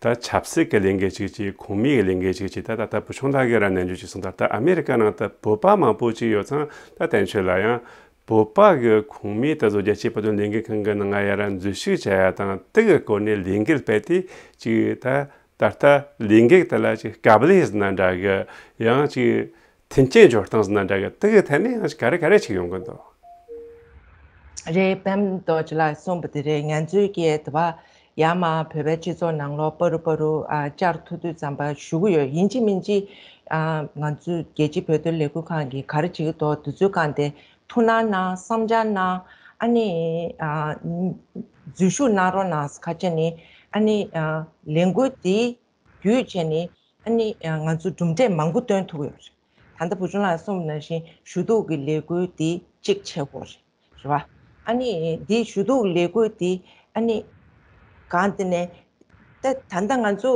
ད་ཆབ་སྲིད་ཀྱི་ལས་འགུལ་ཅིག་ཅིག་ཁོངས་མིའི་ལས་འགུལ་ཅིག་ཅིག་ད་ད་ད་བུ་ཆུང་ལགས་ཀྱིས་ར་ནན་བརྗོད་ཅིག་གསུངས། ད་ད་ཨ་མེ་རི་ཀ་ནང་ད་བོད་པ་མང་པོ་ཅིག་ཡོད་ཙང་། ད་བསྟན་ཆོས་ལགས་ཡང་ བོད་པ་གི་ཁོངས་མིས་ད་གཟོད་རྒྱལ་སྤྱིའི་བོད་དོན་ལས་འགུལ་ཁང་གི་ནང་ང་ཡར་འཛུལ་ཞུགས་བྱ་ཡ་དང་དེ་གི་སྐོར་ནས་ལས་འགུལ་སྤེལ་ཏེ་ཅིག་ད་ད་ལྟ་ལས་འགུལ་དེ་ལ་ཅིག་དཀའ་ལས་ཟེར་ན་འདྲ་གི། ཡང་ཅིག་མཐུན་རྐྱེན་སྦྱོར་སྟངས་ཟེར་ན་འདྲ་གི། དེ་གི་ཐད་ནས་ཡང་ཅིག་ག་རེ་ག་རེ་ཅིག་ཡོང་གི་འདུག། རེད། པད་མ་རྡོ་རྗེ་ལགས་གསུངས་པ་དེ་རེད། ང་ཚོའི་གི་དེ་བ་ཡར་མར་བོད་པའི་སྤྱི་ཚོགས་ནང་ལོགས་པ་རུ་པ་རུ་ཨ་བཅར་ཐུབ་དུས་ཙམ་པ་ཞུ་གི་ཡོད། ཡིན་གཅིག་མིན་གཅིག་ཨ་ང་ཚོའི་རྒྱལ་སྤྱིའི་བོད་དོན་ལས་འགུལ་ཁང་གིས་ག་རེ་བྱེད་ཀྱི་འདུག། དུས་ཚོད་བསྐངས་ཏེ་ཐུགས་སྣང་གནང་། བསམ་འཆར་གནང་། ཨ་ནི་ཨ་འཛུལ་ཞུགས་གནང་རོགས་གནང་ཟེར་ཁ་ཆེ་ནི། ཨ་ནི་ཨ་ལས་འགུལ་འདི་བརྒྱུད་བྱས་ནི་ཨ་ནི་ཨ་ང་ཚོ་གྲུབ་འབྲས་མང་པོ་སྟོན་ཐུབ་ཀྱི་ཡོད་རེད། ད་ལྟ་བུ་ཆུང་ལགས་གསུངས་པ་ནང་བཞིན་ཞུ་གཏུག་གི་ལས་འགུལ་འདི་གཅིག་བྱེད་དགོས་རེད། རེད་བ། ཨ་ནི་འདི་ཞུ་གཏུག་ལས་འགུལ་འདི་ཨ་ནི་གང་དེ་ནས་ད་ད་ལྟ་ང་ཚོ་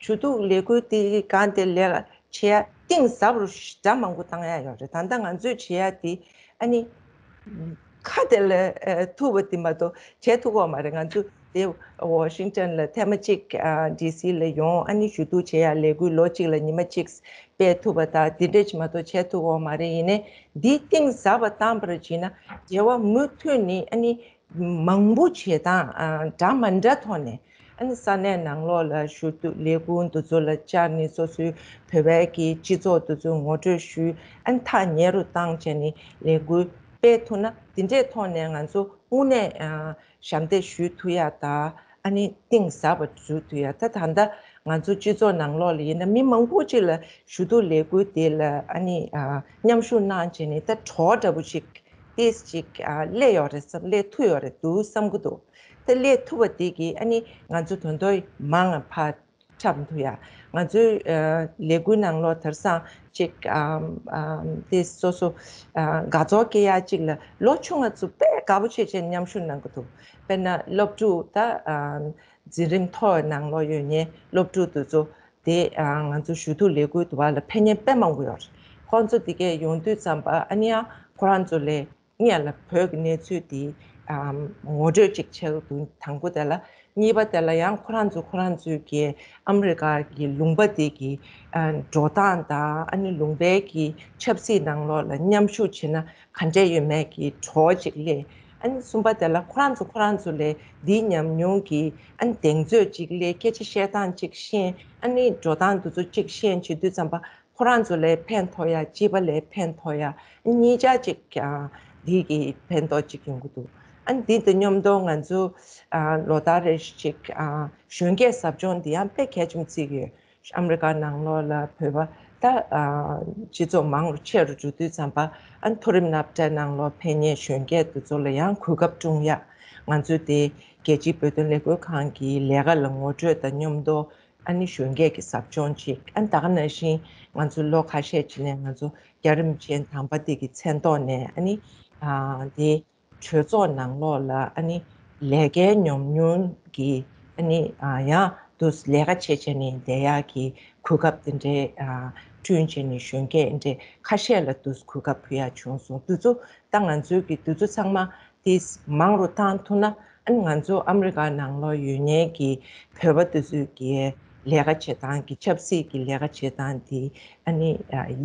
ཞུ་གཏུག་ལས་འགུལ་འདི་གང་དེ་ལས་ཀ་བྱེད་ཡ་གཏིང་ཟབ་རུ་ཞེ་དྲག་མང་པོ་བཏང་ཡ་ཡོད་རེད། ད་ལྟ་ང་ཚོས་བྱེད་ཡ་འདི་ཨ་ནི། ཁ་དེ་ལ་ཨ་ཐུབ་པ་དེ་མ་གཏོགས་བྱེད་ཐུབ་ཀྱི་མ་རེད། ང་ཚོ་དེ་ཝ་ཤིང་ཊོན་ལ་ཐེངས་མ་གཅིག་ཨ་ཌི་སི་ལ་ཡོང་། ཨ་ནི་ཞུ་གཏུག་བྱེད་ཡ་ལས་འགུལ་ལོ་གཅིག་ལ་ཉི་མ་གཅིག་སྤེལ་ཐུབ་པ་དང་དེ་འདྲས་ཅིག་མ་གཏོགས་བྱེད་ཐུབ་ཀྱི་མ་རེད། ཡིན་ནའི་འདི་གཏིང་ཟབ་པ་བཏང་བར་བྱས་ན་འབྲེལ་བ་མུ་མཐུད་ནས་ཨ་ནི་མང་པོ་བྱེད་སྟངས་ཨ་འདྲ་མ་འདྲ་ཐོག་ནས། ཨ་ནི་ས་གནས་ནང་ལོགས་ལ་ཞུ་གཏུག་ལས་ཁུངས་འདི་ཚོ་ལ་བཅར་ནས་སོ་སོའི་བོད་པའི་གི་སྤྱི་ཚོགས་འདི་ཚོ་ངོ་སྤྲོད་ཞུས། ཨ་ནི་ཐག་ཉེ་རུ་བཏང་བྱས་ནས་ལས་འགུལ་སྤེལ་ཐུབ་ན་འདི་འདྲའི་ཐོག་ནས་ང་ཚོ་དངོས་གནས་ཨ་ཞབས་འདེགས་ཞུ་ཐུབ་ཡ་དང་ཨ་ནི་གཏིང་ཟབ་པ་འཛུལ་ཐུབ་ཡ། ད་ད་ལྟ་ང་ཚོ་སྤྱི་ཚོགས་ནང་ལོགས་ལ་ཡིན་ན་མི་མང་པོ་ཅིག་ལ་ཞུ་གཏུག་ལས་འགུལ་དེ་ལ་ཨ་ནི་ཨ་མཉམ་ཞུགས་གནང་བྱས་ནས་ད་གྲོགས་འདྲ་པོ་ཅིག་ཏིས་ཅིག་ཨ་སླེབས་ཡོད་རེད་བསམ། སླེབས་ཐུབ་ཡོད་རེད་འདུག་བསམ་གྱི་འདུག། དེ་སླེབས་ཐུབ་པ་དེ་གིས་ཨ་ནི་ང་ཚོ་དོན་དོ་མང་ང་ཕར་འཁྲབ་ཐུབ་ཡ། ང་ཚོའི་ཨ་ལས་འགུལ་ནང་ལོགས་དེང་སང་ཅིག་ཨ་ཨ་དེ་སོ་སོ་ཨ་དགའ་ཚོར་སྐྱེ་ཡ་ཅིག་ལ་ལོ་ཆུང་ང་ཚོ་དཔེ་དགའ་པོ་བྱས་བྱས་མཉམ་ཞུགས་གནང་གི་འདུག། དཔེར་ན་སློབ་ཕྲུག་ད་ཨ་འཛིན་རིམ་མཐོ་བའི་ནང་ལོགས་ཡོད་མཁན་སློབ་ཕྲུག་དེ་ཚོ། དེ་ཨ་ང་ཚོ་ཞུ་གཏུག་ལས་འགུལ་དུ་བ་ལ་ཕེབས་མཁན་དཔེ་མང་པོ་ཡོད་རེད། ཁོང་ཚོ་དེ་གས་ཡོང་དུས་ཙམ་པ་ཨ་ནི་ཡང་ཁོ་རང་ཚོ་ལས་ངས་ལ་བོད་ཀྱི་གནས་ཚུལ་དེ་ཨ་ངོ་སྤྲོད་ཅིག་བྱེད་དགོས་འདུག། དང་པོ་དེ་ལ། གཉིས་པ་དེ་ལ་ཡང་ཁོ་རང་ཚོ་ཁོ་རང་ཚོའི་གི་ཨ་མི་རི་ཀ་གི་ལུང་པ་དེ་གི་ཨ་འགྲོ་སྟངས་དང་ཨ་ནི་ལུང་པའི་གི་ཆབ་སྲིད་ནང་ལོགས་ལ་མཉམ་ཞུགས་བྱེད་ན་ག་འདྲས་ཡོད་མེད་ཀྱི་གྲོགས་ཅིག་སླེབས། ཨ་ནི་གསུམ་པ་དེ་ལ་ཁོ་རང་ཚོ་ཁོ་རང་ཚོ་ལས་འདིའི་ཉམས་མྱོང་གི་ཨ་ནི་གདེང་ཚོད་ཅིག་སླེབས། སྐད་ཆ་བཤད་སྟངས་ཅིག་ཤེས། ཨ་ནི་འགྲོ་སྟངས་དེ་ཚོ་ཅིག་ཤེས་བྱེད་དུས་ཙམ་པ་ཁོ་རང་ཚོ་ལས་ཕན་ཐོགས་ཡ། སྤྱི་པ་ལས་ཕན་ཐོགས་ཡ། ཨ་ནི་གཉིས་ཆ་ཅིག་ཨ་འདི་གི་ཕན་ཐོགས་ཅིག་ཡོང་གི་འདུག། ཨ་ནི་འདི་དང་མཉམ་དུ་ང་ཚོ་ཨ་ལོ་ལྟར་རེ་བཞིན་ཅིག་ཨ་གཞོན་སྐྱེས་ཟབ་སྦྱོང་འདི་ཡང་དཔེ་གལ་ཆེན་པོ་བརྩི་གི་ཡོད། ཨ་མི་རི་ཀ་ནང་ལོགས་ལ་བོད་པ་ད་ཨ་སྤྱི་ཚོགས་མང་རུ་ཆེ་རུ་འགྲོ་དུས་ཙམ་པ། ཨ་མཐོ་རིམ་སློབ་གྲྭའི་ནང་ལོགས་ཕེབས་མཁན་གཞོན་སྐྱེས་དེ་ཚོ་ལ་ཡང་གོ་སྐབས་བསྐྲུན་ཡ། ང་ཚོའི་དེ་རྒྱལ་སྤྱིའི་བོད་དོན་ལས་འགུལ་ཁང་གི་ལས་ཀ་ལ་ངོ་སྤྲོད་དང་མཉམ་དུ་ཨ་ནི་གཞོན་སྐྱེས་ཀྱི་ཟབ་སྦྱོང་ཅིག། ཨ་ནི་ད་ག་ནང་བཞིན་ང་ཚོ་ལོ་ཁ་ཤས་ཕྱིན་ནས་ང་ཚོ་རྒྱལ་རིམ་ཅན་དམ་པ་དེ་གི་མཚན་ཐོག་ནས་ཨ་ནི་ཨ་དེ། གྲོས་ཚོགས་ནང་ལོགས་ལ་ཨ་ནི་ལས་ཀའི་ཉམས་མྱོང་གི་ཨ་ནི་ཨ་ཡང་དུ་ལས་ཀ་བྱེད་བྱས་ནས་བསྡད་ཡག་གི་གོ་སྐབས་དེ་འདྲའི་ཨ་བསྐྲུན་བྱས་ནས་གཞོན་སྐྱེས་འདྲའི་ཁ་ཤས་ལ་དུ་གོ་སྐབས་ཕུལ་ཡག་བྱུང་སོང་། དུས་ཚོད་ད་ང་ཚོའི་གི་དུས་ཚོད་ཚང་མ་དེ་མང་རུ་བཏང་ཐུབ་ན། ཨ་ནི་ང་ཚོ་ཨ་མི་རི་ཀ་ནང་ལོགས་ཡོད་མཁན་གྱི་བོད་པ་དེ་ཚོའི་གི་ལས་ཀ་བྱེད་སྟངས་ཀྱི་ཆབ་སྲིད་ཀྱི་ལས་ཀ་བྱེད་སྟངས་དེ་ཨ་ནི་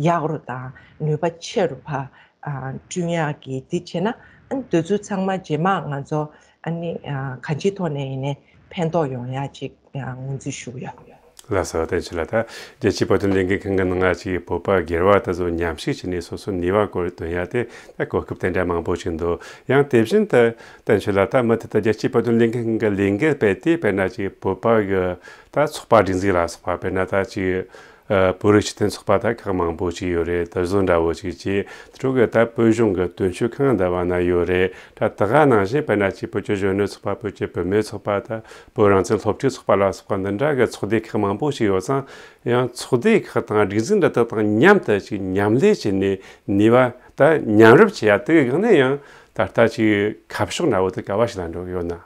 ཡག་རུ་དང་ནུས་པ་ཆེ་རུ་ཕར་བསྐྲུན་ཡག་གི་དེ་བྱས་ན། ཨ་ནི་དེ་ཚོ་ཚང་མ་རྗེས་མ་ང་ཚོ་ཨ་ནི་གང་ཅིའི་ཐོག་ནས་ཡིན་ནའི་ཕན་ཐོགས་ཡོང་ཡག་ཅིག་ངོས་འཛིན་ཞུ་གི་ཡོད། ལགས་སོ། བསྟན་ཆོས་ལགས། ད་རྒྱལ་སྤྱིའི་བོད་དོན་ལས་འགུལ་ཁང་གི་ནང་ང་ཅིག་བོད་པ་སྒེར་བ་དེ་ཚོ་མཉམ་ཞུགས་བྱས་ནས་སོ་སོའི་ནུས་པ་སྐོར་འདོན་ཡ་དེ་ད་གོ་སྐབས་དེ་འདྲ་མང་པོ་ཞིག་འདུག། ཡང་དེ་བཞིན་དུ་བསྟན་ཆོས་ལགས། ད་མུ་མཐུད་དུ་རྒྱལ་སྤྱིའི་བོད་དོན་ལས་འགུལ་ཁང་གི་ལས་འགུལ་སྤེལ་ཏེ་དཔེར་ན་ཅིག་བོད་པ་གི་ད་ཚོགས་པ་སྒྲིག་འཛུགས་ལ་སོགས་པ། དཔེར་ན་ད་ཅིག་ཨ་བོད་རིགས་སྤྱི་མཐུན་ཚོགས་པ་ད་ཁག་མང་པོ་ཞིག་ཡོད་རེད། དེ་བཟོ་འདྲ་བོ་ཞིག་བྱས། དེ་ཚོ་གི་ད་བོད་གཞུང་གི་དོན་གཅོད་ཁང་འདྲ་བ་ན་ཡོད་རེད། ད་དེ་ག་ནང་བཞིན་དཔེར་ན་ཅིག་བོད་ཀྱི་གཞོན་ནུ་ཚོགས་པ། བོད་ཀྱི་བུད་མེད་ཚོགས་པ། ད་བོད་རང་བཙན་སློབ་ཕྲུག་ཚོགས་པ་ལ་སོགས་པ་འདི་འདྲ་གི་ཚོགས་སྡེ་ཁག་མང་པོ་ཞིག་ཡོད་ཙང་། ཡང་ཚོགས་སྡེ་ཁག་དང་སྒྲིག་འཛུགས་འདི་དག་དང་མཉམ་དུ་ཅིག་མཉམ་ལས་བྱས་ནས་ནུས་པ་ད་མཉམ་རུབ་བྱེད་ཡ་དེ་གི་སྒང་ནས་ཡང་ད་ལྟ་ཅིག་ཁ་ཕྱོགས་འདྲ་བོ་དེ་ག་བ་ཞིག་ལ་འགྲོ་གི་ཡོད་ན།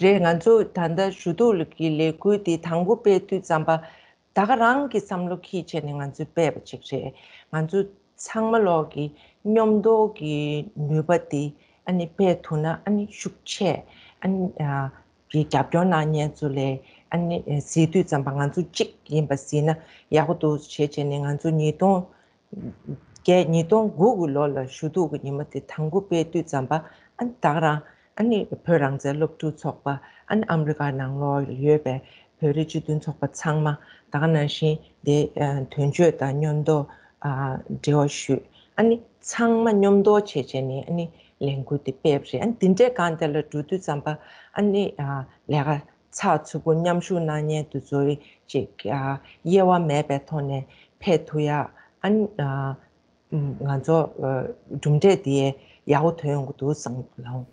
རེད། ང་ཚོ་ད་ལྟ་ཞུ་གཏུག་གི་ལས་འགུལ་འདི་དང་པོ་སྤེལ་དུས་ཙམ་པ་ད་ག་རང་གི་བསམ་བློ་འཁྱེར་བྱས་ནས་ང་ཚོས་སྤེལ་བ་ཅིག་རེད། ང་ཚོ་ཚང་མ་ལོག་གི་མཉམ་དུ་གི་ནུས་པ་འདི་ཨ་ནི་སྤེལ་ཐུབ་ན་ཨ་ནི་ཤུགས་ཆེ། ཨ་ནི་ཨ་གི་རྒྱབ་སྐྱོར་གནང་མཁན་ཚོ་ལས་ཨ་ནི་གཟིགས་དུས་ཙམ་པ་ང་ཚོ་གཅིག་ཡིན་པ་གཟིགས་ན་ཡག་པོ་འདུག་བྱས་བྱས་ནས་ང་ཚོ་ཉིས་སྟོང་ བརྒྱད་ཉིས་སྟོང་དགུ་གི་ལོ་ལ་ཞུ་གཏུག་གི་ཉི་མ་དེ་དང་པོ་སྤེལ་དུས་ཙམ་པ་ཨ་ནི་ད་ག་རང་ཨ་ནི་བོད་རང་བཙན་སློབ་ཕྲུག་ཚོགས་པ་ཨ་ནི་ཨ་མི་རི་ཀ་ནང་ལོགས་ཡོད་པའི་བོད་རིགས་སྤྱི་མཐུན་ཚོགས་པ་ཚང་མ་ད་ག་ནང་བཞིན་དེ་དོན་གཅོད་དང་མཉམ་དུ་འབྲེལ་བ་ཞུས། ཨ་ནི་ཚང་མ་མཉམ་དུ་བྱས་བྱས་ནས་ཨ་ནི་ལས་འགུལ་དེ་སྤེལ་བ་རེད། ཨ་ནི་དེ་འདྲའི་སྒང་དེ་ལ་འགྲོ་དུས་ཙམ་པ་ཨ་ནི་ལས་ཀ་ཚགས་ཚུད་པོ་མཉམ་ཞུགས་གནང་མཁན་དེ་ཚོའི་ཅིག་དབྱེ་བ་མེད་པའི་ཐོག་ནས་ཕེབས་ཐུབ་ཡ་ཨ་ནི། ང་ཚོ་གྲུབ་འབྲས་དེ་ཡག་པོ་ཐོན་ཡོང་གི་འདུག་བསམ་གྱི་འདུག་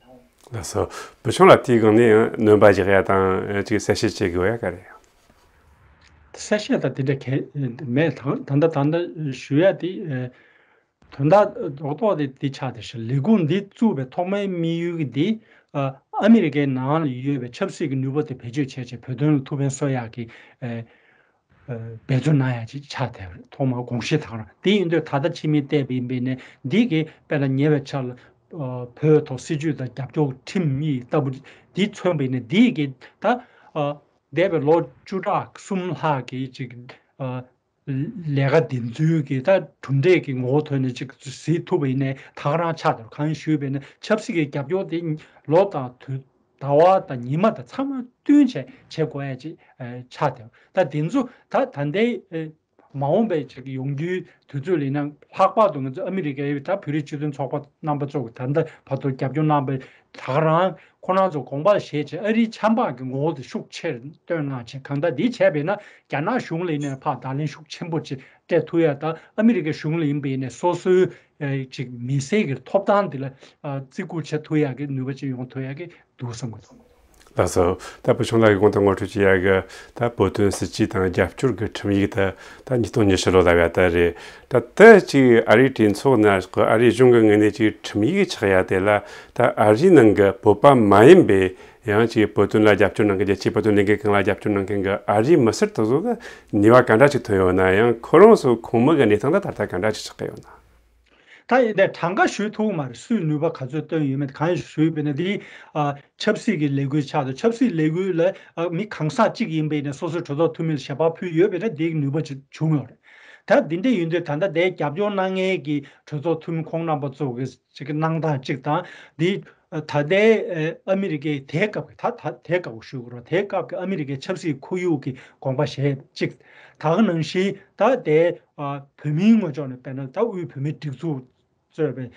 ལགས་སོ། བུ་ཆུང་ལགས་དེའི་སྒང་ནས་ཡང་སྣོན་པ་རྒྱག་ཡ་དང་ཅིག་གསལ་བཤད་བྱེད་དགོས་ཡ་ག་རེ། གསལ་བཤད་དང་དེ་འདྲ་གལ་མེད། ད་ད་ལྟ་ད་ལྟ་ཞུ་ཡ་དེ་དོན་དག་རྡོག་རྡོག་དེ་དེ་ཆགས་བསྡད་ཤག་ལས་ཁུངས་འདི་བཙུགས་པའི་ཐོག་མའི་དམིགས་ཡུལ་གྱི་འདི་ཨ་མི་རི་ཀའི་ནང་ལ་ཡོད་པའི་ཆབ་སྲིད་ཀྱི་ནུས་པ་དེ་བེད་སྤྱོད་བྱས་བྱས་བོད་དོན་ལ་ཐུགས་ཕན་གསོ་ཡག་གི་འབད་བརྩོན་གནང་ཡ་ཅིག་ཆགས་བསྡད་པ་རེད། ཐོག་མར་དགོངས་གཞི་དང་རང་དེ་ཡིན་དུས་ད་ལྟ་ཕྱི་མིག་བལྟས་པ་ཡིན་པས་ནས་འདི་གི་དཔེར་ན་ཉེ་བའི་ཆར་ལ་བོད་ཐོག་སྲིད་ཇུས་དང་རྒྱབ་སྐྱོར་ཁྲིམས་ཡིག་ལྟ་བུ་འདི་མཚོན་པ་ཡིན་ན་འདི་གི་ད་འདས་པའི་ལོ་བཅུ་ཕྲག་གསུམ་ལྷག་གི་ཅིག་ལས་ཀ་འདི་ཚོའི་གི་ད་གྲུབ་འབྲས་ཀྱི་ངོ་བོ་ཐོན་ནས་ཅིག་གཟིགས་ཐུབ་པ་ཡིན་ནའི་ད་ག་རང་ཆགས་འདུག་གང་ཞུས་པས་ན་ཆབ་སྲིད་ཀྱི་རྒྱབ་སྐྱོར་དེ་ལོ་དང་དུས་ཟླ་བ་དང་ཉི་མ་དང་ཚང་མ་བསྟུན་བྱས་བྱེད་དགོས་ཡ་ཅིག་ཆགས་བསྡད། ད་དེ་ཚོ་ད་ད་ལྟའི་མ་འོངས་པའི་ཅིག་ཡོང་རྒྱུའི་དུས་ཚོད་ལ་ཡིན་ན་ལྷག་པར་དུ་ང་ཚོ་ཨ་མི་རི་ཀའི་ད་བོད་རིགས་སྤྱི་མཐུན་ཚོགས་པ་རྣམ་པ་ཚོ་གི་ད་ལྟ་བར་དུ་རྒྱབ་སྐྱོར་གནང་བའི་ད་ག་རང་ཁོ་རང་ཚོ་དགོངས་པ་བཞེས་བྱས་ཨ་རིའི་ཆབ་འབངས་ཀྱི་ངོ་བོ་དེ་ཤུགས་ཆེར་བཏོན་གནང་བྱས་གང་ལྟར་འདི་བྱས་པས་ན་རྒྱ་ནག་གཞུང་ལ་ཡིན་ནའི་ཕར་བརྡ་ལན་ཤུགས་ཆེན་པོ་ཅིག་སྤྲད་ཐུབ་ཡ་དང་ཨ་མི་རི་ཀའི་གཞུང་ལ་ཡིན་པ་ཡིན་ནའི་སོ་སོའི་ཅིག་མི་སེར་གྱི་ཐོབ་ཐང་དེ་ལ་བརྩི་བཀུར་བྱེད་ཐུབ་ཡ་གི་ནུས་པ་ཅིག་ཡོང་ཐུབ་ཡ་གི་འདུག་བསམ་གི་འདུག་ལགས་སོ། ད་བུ་ཆུང་ལགས་ཀྱིས་གོང་དུ་ངོ་སྤྲོད་བྱེད་ཡ་གི་ད་བོད་དོན་སྲིད་བྱུས་དང་རྒྱབ་སྐྱོར་གྱི་ཁྲིམས་ཡིག་ད་ད་ཉིས་སྟོང་ཉི་ཤུ་ལོ་ལབ་ཡ་ད་རེད། ད་ད་ཅིག་ཨ་རིའི་གྲོས་ཚོགས་ནང་ཨ་རིའི་གཞུང་གི་ངོས་ནས་ཅིག་ཁྲིམས་ཡིག་ཆགས་ཡ་དེ་ལ་ད་ཨ་རིའི་ནང་གི་བོད་པ་མ་ཡིན་པའི་ཡང་ཅིག་བོད་དོན་ལ་རྒྱབ་སྐྱོར་གནང་མཁན་རྒྱལ་སྤྱིའི་བོད་དོན་ལས་འགུལ་ཁང་ལ་རྒྱབ་སྐྱོར་གནང་མཁན་གྱི་ཨ་རིའི་མི་སེར་དེ་ཚོ་གི་ནུས་པ་ག་འདྲ་ཅིག་ཐོན་ཡོད་ན། ཡང་ཁོ་རང་ཚོ་ཁོངས་མི་གི་གནས་སྟངས་ད་ད་ལྟ་ག་འདྲ་ཅིག་ཆགས་ཀྱི་ཡོད་ན། ད་ཡིན་ཏེ་གྲངས་ཀ་ཞུ་ཐུབ་མ་རེད། སུས་ནུས་པ་ག་ཚོད་བཏོན་ཡོད་མེད་གང་ཞུས་པས་ན་འདི་ཨ་ཆབ་སྲིད་ཀྱི་ལས་འགུལ་ཆགས་འདུག་ཆབ་སྲིད་ལས་འགུལ་ལ་ཨ་མི་གང་ཟག་གཅིག་ཡིན་པས་ན་སོ་སོའི་གྲོས་ཚོགས་འཐུས་མི་ལ་ཞལ་པར་ཕུལ་ཡོད་པས་ན་འདིའི་ནུས་པ་ཅིག་བྱུང་ཡོད་རེད། ད་འདི་འདྲ་ཡིན་དུས་ད་ལྟ་དེའི་རྒྱབ་སྐྱོར་གནང་མཁན་གྱི་གྲོས་ཚོགས་འཐུས་མི་ཁོང་རྣམ་པ་ཚོ་གི་ཅིག་གི་གནང་སྟངས་གཅིག་དང་འདི་ད་ལྟའི་ཨ་མི་རི་ཀའི་དེའི་སྐབས་ཀྱི་ད་ད་དེའི་སྐབས་ཀྱི་ཞུ་དགོས་རེད། དེའི་སྐབས་ཀྱི་ཨ་མི་རི་ཀའི་ཆབ་སྲིད་ཁོར་ཡུག་གི་དགོངས་པ་བཞེས་གཅིག་ད་ག་ནང་བཞིན་ད་ལྟའི་བོད་མིའི་ངོས་ཕྱོགས་ནས་དཔེར་ན་ད་དབུས་བོད་མིའི་སྒྲིག་འཛུགས་གཙོས་པའི་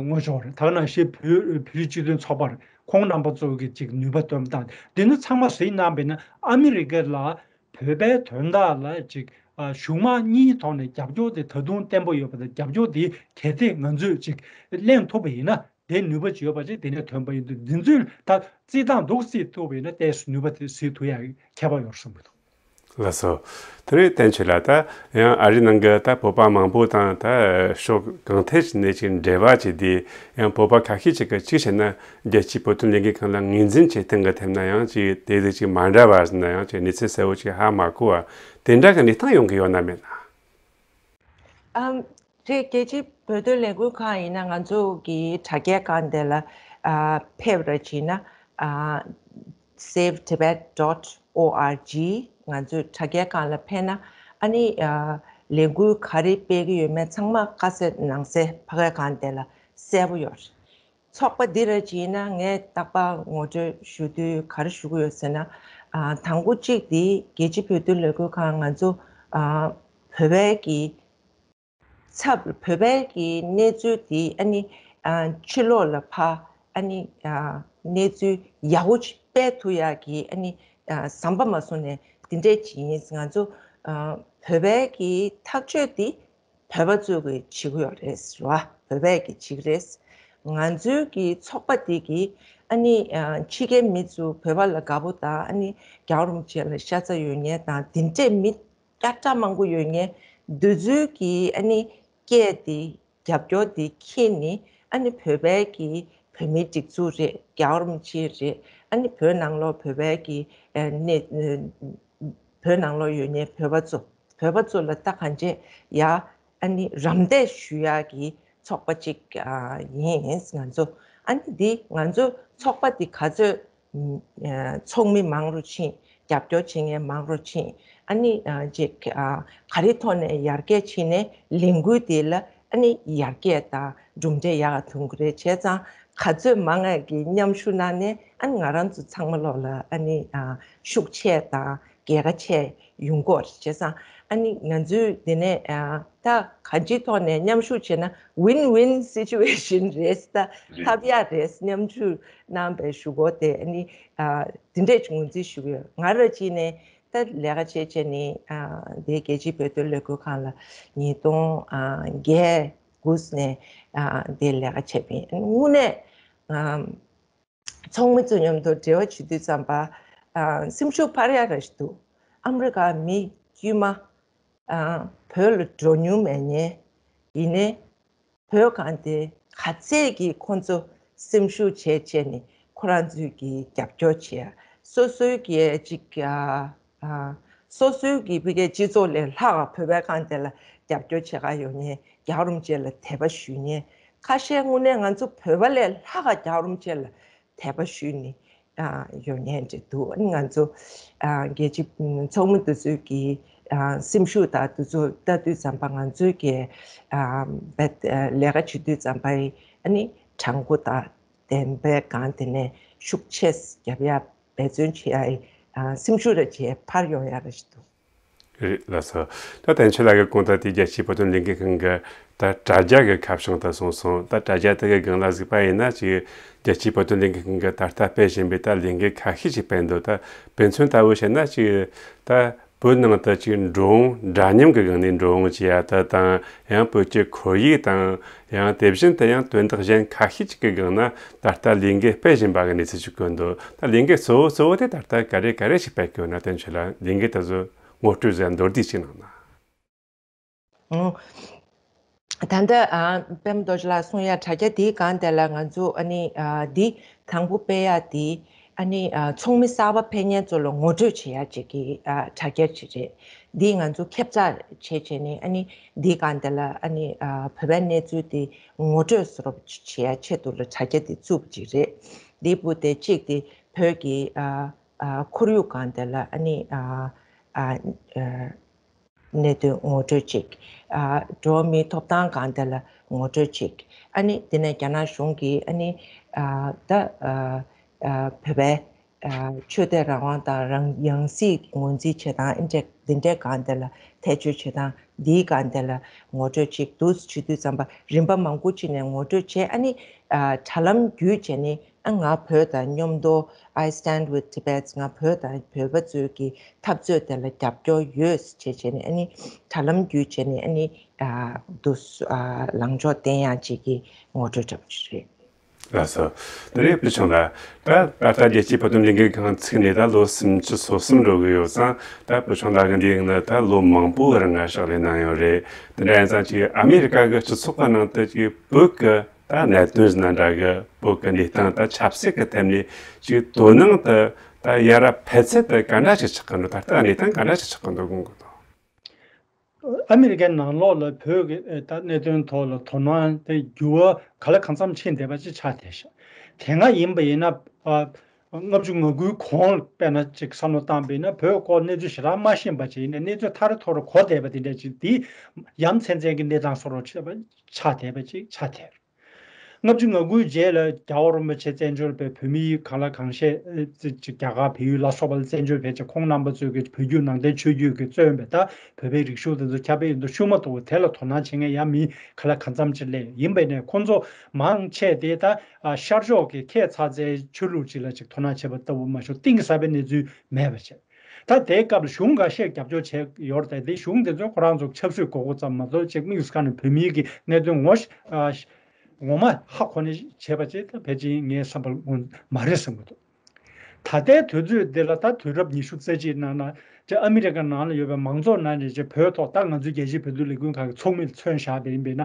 ངོས་ཕྱོགས་རེད། ད་ག་ནང་བཞིན་བོད་བོད་རིགས་སྤྱི་མཐུན་ཚོགས་པར་ཁོང་རྣམ་པ་ཚོ་གི་ཅིག་ནུས་པ་བཏོན་སྟངས་འདི་ཚོ་ཚང་མ་གཟིགས་གནང་བས་ན་ཨ་མི་རི་ཀ་ལ་བོད་པའི་དོན་དག་ལ་ཅིག་གཞུང་མང་གཉིས་ཐོག་ནས་རྒྱབ་སྐྱོར་དེ་ད་དུང་བརྟན་པོ་ཡོད་པ་དང་རྒྱབ་སྐྱོར་དེ་གལ་ཏེ་ང་ཚོས་ཅིག་ལེན་ཐུབ་པ་ཡིན་ན། དེ་ནུས་པ་ཅིག་ཡོད་པ་ཅིག་དེ་ནས་ཐོན་པ་ཡིན་དུས་འདི་ཚོས་ད་རྩིས་སྟངས་འདུག་རྩིས་ཐུབ་པ་ཡིན་ན་ཏོག་ཙམ་ནུས་པ་དེ་གཟིགས་ཐུབ་ཡག་ཁྱད་པར་ཡོད་བསམ་གྱི་འདུག་ལགས་སོ། དེ་རིང་བསྟན་ཆོས་ལགས་ད་ཡང་ཨ་རི་ནང་གི་ད་བོད་པ་མང་པོ་དང་ད་ཕྱོགས་གང་ཐད་ནས་ཅིག་འབྲེལ་བ་བྱས་ཏེ་ཡང་བོད་པ་ཁ་ཤས་ཅིག་གིས་གཅིག་བྱས་ན་རྒྱལ་སྤྱིའི་བོད་དོན་ལས་འགུལ་ཁང་ལ་ངོས་འཛིན་བྱེད་སྟངས་ཀྱི་ཐད་ན་ཡང་ཅིག་དེ་ཟིག་ཅིག་མ་འདྲ་བ་ཟེར་ན་ཡང་ཅིག་གནས་ཚུལ་གསལ་བོ་ཅིག་ཧ་མ་གོ་བ་དེ་འདྲ་གི་གནས་སྟངས་ཡོང་གི་ཡོད་ན་མེད་ན། ཨམ། དེ་རྒྱལ་སྤྱིའི་བོད་དོན་ལས་འགུལ་ཁང་ཡིན་ན་ང་ཚོ་གི་དྲ་རྒྱའི་སྒང་དེ་ལ་ཨ་ཕེབས་ར་བྱས་ན་ཨ་save tibet dot org ང་ཚོའི་དྲ་རྒྱའི་སྒང་ལ་ཕེབས་ན་ཨ་ནི་ཨ་ལས་འགུལ་ག་རེ་སྤེལ་གི་ཡོད་མེད་ཚང་མ་དཀའ་ཚེགས་ནང་གསེས་ཕ་གའི་སྒང་དེ་ལ་གསལ་པོ་ཡོད་རེད། ཚོགས་པ་འདི་ར་བྱས་ན་ངས་རྟག་པར་ངོ་སྤྲོད་ཞུ་དུས་ག་རེ་ཞུ་གི་ཡོད་ཟེར་ན་ཨ་དང་པོ་གཅིག་འདི་རྒྱལ་སྤྱིའི་བོད་དོན་ལས་འགུལ་ཁང་ང་ཚོ་ཨ་བོད་པའི་གི་ཚབ་བོད་པའི་གི་གནས་ཚུལ་དེ་ཨ་ནི་ཨ་ཕྱི་ལོགས་ལ་ཕར་ཨ་ནི་ཨ་གནས་ཚུལ་ཡག་པོ་ཅིག་སྤེལ་ཐུབ་ཡག་གི་ཨ་ནི་ཨ་ཟམ་པ་མ་བཟུང་ནས་འདི་འདྲས་ཅིག་ཡིན། ང་ཚོ་ཨ་བོད་པའི་གི་ཐག་གཅོད་དེ་བོད་པ་ཚོས་གི་བྱེད་ཀྱི་ཡོད་རེད་ར། བོད་པས་གི་བྱེད་ཀྱི་རེད། ང་ཚོའི་གི་ཚོགས་པ་དེ་གི་ཨ་ནི་ཨ་ཕྱི་རྒྱལ་མི་ཚོ་བོད་པ་ལ་དགའ་པོ་དང་ཨ་ནི་རྒྱལ་བ་རིན་པོ་ཆེ་ལ་ཤ་ཚ་ཡོད་མཁན་དང་དེ་འདྲས་མི་སྐད་གྲགས་མང་པོ་ཡོད་མཁན་འདི་ཚོའི་གི་ཨ་ནི་སྐད་དེ་རྒྱབ་སྐྱོར་དེ་ཁྱེར་ནས་ཨ་ནི་བོད་པའི་གི་བོད་མིའི་སྒྲིག་འཛུགས་རེད། རྒྱལ་བ་རིན་པོ་ཆེ་རེད། ཨ་ནི་བོད་ནང་ལོགས་བོད་པའི་གི་ཨ་ནི་བོད་ནང་ལོགས་ཡོད་མཁན་བོད་པ་ཚོ་བོད་པ་ཚོ་ལ་ད་གང་བྱས་ཡ་ཨ་ནི་རམ་འདེགས་ཞུ་ཡག་གི་ཚོགས་པ་གཅིག་ཨ་ཡིན་ང་ཚོ། ཨ་ནི་འདི་ང་ཚོ་ཚོགས་པ་འདི་ག་ཚོད་ཨ་ཚོགས་མི་མང་རུ་ཕྱིན། རྒྱབ་སྐྱོར་བྱེད་མཁན་མང་རུ་ཕྱིན། ཨ་ནི་ཅིག་ག་རེ་ཐོག་ནས་ཡར་རྒྱས་ཕྱིན་ནས་ལས་འགུལ་དེ་ལ་ཨ་ནི་ཡར་རྒྱས་དང་གྲུབ་འབྲས་ཡག་ག་ཐོན་གི་རེད། བྱས་ཙང་ག་ཚོད་མང་ང་གི་མཉམ་ཞུགས་གནང་ནས་ཨ་ནི་ང་རང་ཚོ་ཚང་མ་ལོག་ལ་ཨ་ནི་ཤུགས་ཆེ་དང་རྒྱལ་ཁ་ཆེ་ཡོང་གི་རེད། བྱས་ཙང་ཨ་ནི་ང་ཚོས་དེ་ནས་ད་གང་ཅིའི་ཐོག་ནས་མཉམ་ཞུགས་བྱས་ན་win win situation རེད། ད་ཐབས་ཡག་རེད། མཉམ་ཞུགས་གནང་པའི་ཞུ་སྒོ་དེ་ཨ་ནི་དེ་འདྲས་ཅིག་ངོས་འཛིན་ཞུ་གི་ཡོད། ང་རང་གཅིག་ནས་ད་ལས་ཀ་བྱས་བྱས་ནས་ཨ་འདི་རྒྱལ་སྤྱིའི་བོད་དོན་ལས་འགུལ་ཁང་ལ་ཉིས་སྟོང་ཨ་བརྒྱད་དགུ་ནས་ཨ་འདི་ལས་ཀ་བྱས་པ་ཡིན། དངོས་གནས་ཨ་ཚོགས་མི་ཚོ་མཉམ་དུ་འབྲེལ་བ་བྱེད་དུས་ཙམ་པ་ཨ་སེམས་ཤུགས་འཕར་ཡག་ར་ཞིག་འདུག་ཨ་མི་རི་ཀ་མི་དཀྱུས་མ་ཨ་བོད་ལ་འགྲོ་མྱོང་མེད་མཁན་ཡིན་ནའི། བོད་གང་དེ་ག་ཚད་ཀྱིས་ཁོང་ཚོ་སེམས་ཤུགས་བྱས་བྱས་ནས་ཁོ་རང་ཚོས་ཀྱི་རྒྱབ་སྐྱོར་བྱས། སོ་སོའི་གི་ཅིག་ཨ་ཨ་སོ་སོའི་གི་ཕ་གིའི་སྤྱི་ཚོགས་ལས་ལྷག་བོད་པའི་གང་དེ་ལ་རྒྱབ་སྐྱོར་བྱེད་ག་ཡོང་མཁན། རྒྱལ་བ་རིན་པོ་ཆེ་ལ་དད་པ་ཞུ་མཁན། ཁ་ཤས་དངོས་གནས་ང་ཚོ་བོད་པ་ལས་ལྷག་ག་རྒྱལ་བ་རིན་པོ་ཆེ་ལ་དད་པ་ཞུས་ནས་ཨ་ཡོང་མཁན་ཅིག་འདུག་ཨ་ནི་ང་ཚོ་ཨ་རྒྱལ་སྤྱི་ཚོགས་མི་དེ་ཚོའི་གི་ཨ་སེམས་ཤུགས་དང་དེ་ཚོ་ལྟ་དུས་ཙམ་པ་ང་ཚོའི་གི་ཨ་བེད་ཨ་ལས་ཀ་བྱེད་དུས་ཙམ་པ་ཨ་ནི་དྲང་པོ་དང་བདེན་པའི་སྒང་དེ་ནས་ཤུགས་ཆེ་རྒྱབ་ཡ་འབད་བརྩོན་བྱེད་ཡ་ཨ་སེམས་ཤུགས་ར་བྱས་འཕར་ཡོང་ཡ་ར་ཞིག་འདུག་རེད་ལགས་སོ། ད་བསྟན་ཆོས་ལགས་ཀྱིས་གོང་དུ་དེ་རྒྱལ་སྤྱིའི་བོད་དོན་ལས་འགུལ་ཁང་གི་ད་དྲ་རྒྱ་གི་ཁ་བྱང་དུ་གསུངས་སོང་། ད་དྲ་རྒྱ་དེ་གི་སྒང་ལ་གཟིགས་པ་ཡིན་ན་ཅིག་རྒྱལ་སྤྱིའི་བོད་དོན་ལས་འགུལ་ཁང་གིས་ད་ལྟ་སྤེལ་བཞིན་པའི་ད་ལས་འགུལ་ཁ་ཤས་ཅིག་སྤེལ་འདུག་ད་དཔེ་མཚོན་ལྟ་བུ་བཤད་ན་ཅིག་ད་བོད་ནང་དུ་ཅིག་འགྲོ་འོང་འདྲ་མཉམ་གྱི་སྒང་ནས་འགྲོ་འོང་བྱེད་ཡ་ད་དང་ཡང་བོད་ཀྱི་ཁོར་ཡུག་དང་ཡང་དེ་བཞིན་དུ་ཡང་དོན་དག་གཞན་ཁ་ཤས་ཅིག་གི་སྒང་ན་ད་ལྟ་ལས་འགུལ་སྤེལ་བཞིན་པ་གི་གནས་ཚུལ་ཅིག་བཀོད་འདུག་ད་ལས་འགུལ་གཙོ་བོ་གཙོ་བོ་དེ་ད་ལྟ་ག་རེ་ག་རེ་ཞིག་སྤེལ་གི་ཡོད་ན། བསྟན་ཆོས་ལགས་ལས་འགུལ་དེ་ཚོ་ངོ་སྤྲོད་ཟེར་མདོར་བསྡུས་ཅིག་གནང་ན། ཨོ། ད་ལྟ་ཨ་པད་མ་རྡོ་རྗེ་ལགས་གསུང་ཡ་དྲ་རྒྱ་དེའི་སྒང་དེ་ལ་ང་ཚོ་ཨ་ནི་ཨ་འདི་དང་པོ་སྤེལ་ཡ་དེ་ཨ་ནི་ཨ་ཚོགས་མི་གསར་པ་ཕེབས་མཁན་ཚོ་ལ་ངོ་སྤྲོད་བྱེད་ཡ་ཅིག་གི་ཨ་དྲ་རྒྱ་ཅིག་རེད། འདི་ང་ཚོ་ཁྱབ་བསྒྲགས་བྱས་བྱས་ནས་ཨ་ནི་འདིའི་སྒང་དེ་ལ་ཨ་ནི་ཨ་བོད་པའི་གནས་ཚུལ་དེ་ངོ་སྤྲོད་བཟོ་འདྲ་བྱེད་ཡ་ཆེད་དུ་ལ་དྲ་རྒྱ་དེ་བཙུགས་པ་ཅིག་རེད། འདིའི་སྦུག་དེ་གཅིག་དེ་བོད་ཀྱི་ཨ་ཨ་ཁོར་ཡུག་སྒང་དེ་ལ་ཨ་ནི་ཨ་ཨ་ཨ་གནད་དོན་ངོ་སྤྲོད་ཅིག་ཨ་འགྲོ་བ་མིའི་ཐོབ་ཐང་སྒང་དེ་ལ་ངོ་སྤྲོད་ཅིག་ཨ་ནི་དེ་ནས་རྒྱ་ནག་གཞུང་གིས་ཨ་ནི་ཨ་ད་ཨ་ཨ་བོད་པའི་ཨ་ཆོས་དད་རང་དབང་དང་རང་ཡང་སྲིད་ངོས་འཛིན་བྱེད་སྟངས་ཨ་འདྲ་འདི་འདྲའི་སྒང་དེ་ལ་ཐེ་བྱུས་བྱེད་སྟངས་འདིའི་སྒང་དེ་ལ་ངོ་སྤྲོད་ཅིག་འདུག་བྱེད་དུས་ཙམ་པ་རིམ་པ་མང་པོ་ཅིག་ནས་ངོ་སྤྲོད་བྱས། ཨ་ནི་ཨ་དྲ་ལམ་བརྒྱུད་བྱས་ནས་ཨ་ང་བོད་དང་མཉམ་དུ་I stand with Tibet། ང་བོད་དང་བོད་པ་ཚོའི་གི་འཐབ་རྩོད་དེ་ལ་རྒྱབ་སྐྱོར་ཡོད་ཅེས་བྱས་ནས་ཨ་ནི་དྲ་ལམ་བརྒྱུད་བྱས་ནས་ཨ་ནི་ཨ་འདུག་ཨ་ལངས་ཕྱོགས་བསྟན་ཡག་ཅིག་གི་ངོ་སྤྲོད་འདྲ་པོ་ཞིག་རེད། ལགས་སོ། དེ་རེད། བུ་ཆུང་ལགས། ད་ད་ལྟ་རྒྱལ་སྤྱིའི་བོད་དོན་ལས་འགུལ་ཁང་ཚུགས་ནས་ད་ལོ་སུམ་ཅུ་སོ་གསུམ་འགྲོ་གི་ཡོད་ཙང་། ད་བུ་ཆུང་ལགས་ཀྱིས་འདིའི་ནང་ད་ལོ་མང་པོའི་རིང་ང་ཕྱག་ལས་གནང་ཡོད་རེད། དེ་འདྲ་ཡིན་ཙང་ཅིག་ཨ་མི་རི་ཀ་གི་སྤྱི་ཚོགས་ཀྱི་ནང་དུ་ཅིག་བོད་ཀྱི་ད་གནད་དོན་ཟེར་ན་འདྲ་གི། བོད་ཀྱི་གནས་སྟངས་ད་ཆབ་སྲིད་ཀྱི་ཐད་ནས་ཅིག་དོ་སྣང་དེ་ད་ཡར་འཕེལ་ཚད་དེ་ག་འདྲ་ཞིག་ཆགས་ཀྱི་འདུག་ད་ལྟ་གནས་སྟངས་ག་འདྲ་ཞིག་ཆགས་ཀྱི་འདུག་དགོངས་ཀྱི་འདུག་ཨ་མི་རི་ཀའི་ནང་ལོགས་ལ་བོད་ཀྱི་ཨེ་ད་གནད་དོན་ཐོག་ལ་དོ་སྣང་དེ་འགྱུར་བ་ག་ལ་གང་འཚམ་ཕྱིན་བསྡད་པ་ཅིག་ཆགས་བསྡད་ཤག་དེ་སྔ་ཡིན་པ་ཡིན་ན་ཨ་ལྔ་བཅུ་ང་དགུའི་གོང་དཔེར་ན་ཅིག་བསམ་བློ་བཏང་པ་ཡིན་ན་བོད་སྐོར་གནས་ཚུལ་ཞེ་དྲག་མ་ཤེས་པ་ཅིག་ཡིན་ན། གནས་ཚུལ་ཐག་རིང་ཐོག་རུ་གོ་བསྡད་པ་དེ་འདྲ་ཅིག་དེ་ཡ་མཚན་མཚན་གྱི་གནས་སྟངས་བཟོ་འདྲ་ཆགས་པ་ཆགས་བསྡད་པ་ཅིག་ཆགས་བསྡད། ལྔ་བཅུ་ང་དགུའི་རྗེས་ལ་རྒྱལ་བ་རིན་པོ་ཆེ་བཙན་བྱོལ་བའི་བོད་མིའི་གང་ལ་གང་ཤེས་ཨེ་ཅིག་རྒྱ་གར་བལ་ཡུལ་ལ་སོགས་པ་ལ་བཙན་བྱོལ་ཕེབས་བྱས། ཁོང་རྣམ་པ་ཚོས་ཀྱི་བོད་བརྒྱུད་ནང་བསྟན་ཆོས་བརྒྱུད་ཀྱིས་བརྩོན་པའི་ད་བོད་པའི་རིག་གཞུང་དེ་ཚོ་ཁྱབ་སྤེལ་ཡོང་དུས་ཤུགས་མ་གཏོགས་དེ་ལ་དོ་སྣང་བྱེད་མཁན་ཡང་མི་ག་ལ་གང་འཚམ་ཅིག་སླེབས་ཡིན་པས་ནས། ཁོང་ཚོ་མང་ཆེ་དེ་ད་ཨ་ཤར་ཕྱོགས་ཀྱི་ཁྱད་མཚར་རྩའི་ཆོས་ལུགས་ཅིག་ལ་ཅིག་དོ་སྣང་བྱེད་པ་ལྟ་བུ་མ་གཏོགས་གཏིང་ཟབ་པའི་གནས་ཚུལ་མེད་པ་བྱས། ད་དེའི་སྐབས་ལ་གཞུང་འགའ་ཤས་རྒྱབ་སྐྱོར་བྱས་ཡོད་རེད་དེ། གཞུང་དེ་ཚོས་ཁོ་རང་ཚོ་ཆབ་སྲིད་མགོ་སྐོར་ཙམ་མ་གཏོགས་ཅིག་དམིགས་སུ་བཀར་ནས་བོད་མིའི་གི་གནད་དོན་ངོ་ཤ་ཨ་ངོ་མ་ཧ་གོ་ནས་བྱས་པ་ཅིག་ད་ཕལ་ཆེར་ངའི་བསམ་པར་མ་རེད་བསམ་གྱི་འདུག་ད་ལྟའི་དུས་ཚོད་འདི་ལ་ད་དུས་རབས་ཉི་ཤུ་རྩ་གཅིག་ནང་ན་ཅིག་ཨ་མི་རི་ཀ་ནང་ལ་ཡོད་པའི་མང་ཚོགས་ནང་ནས་ཅིག་བོད་ཐོག་ད་ང་ཚོའི་རྒྱལ་སྤྱིའི་བོད་དོན་ལས་འགུལ་ཁང་གི་ཚོགས་མི་ལ་མཚོན་བཞག་པ་ཡིན་པས་ན།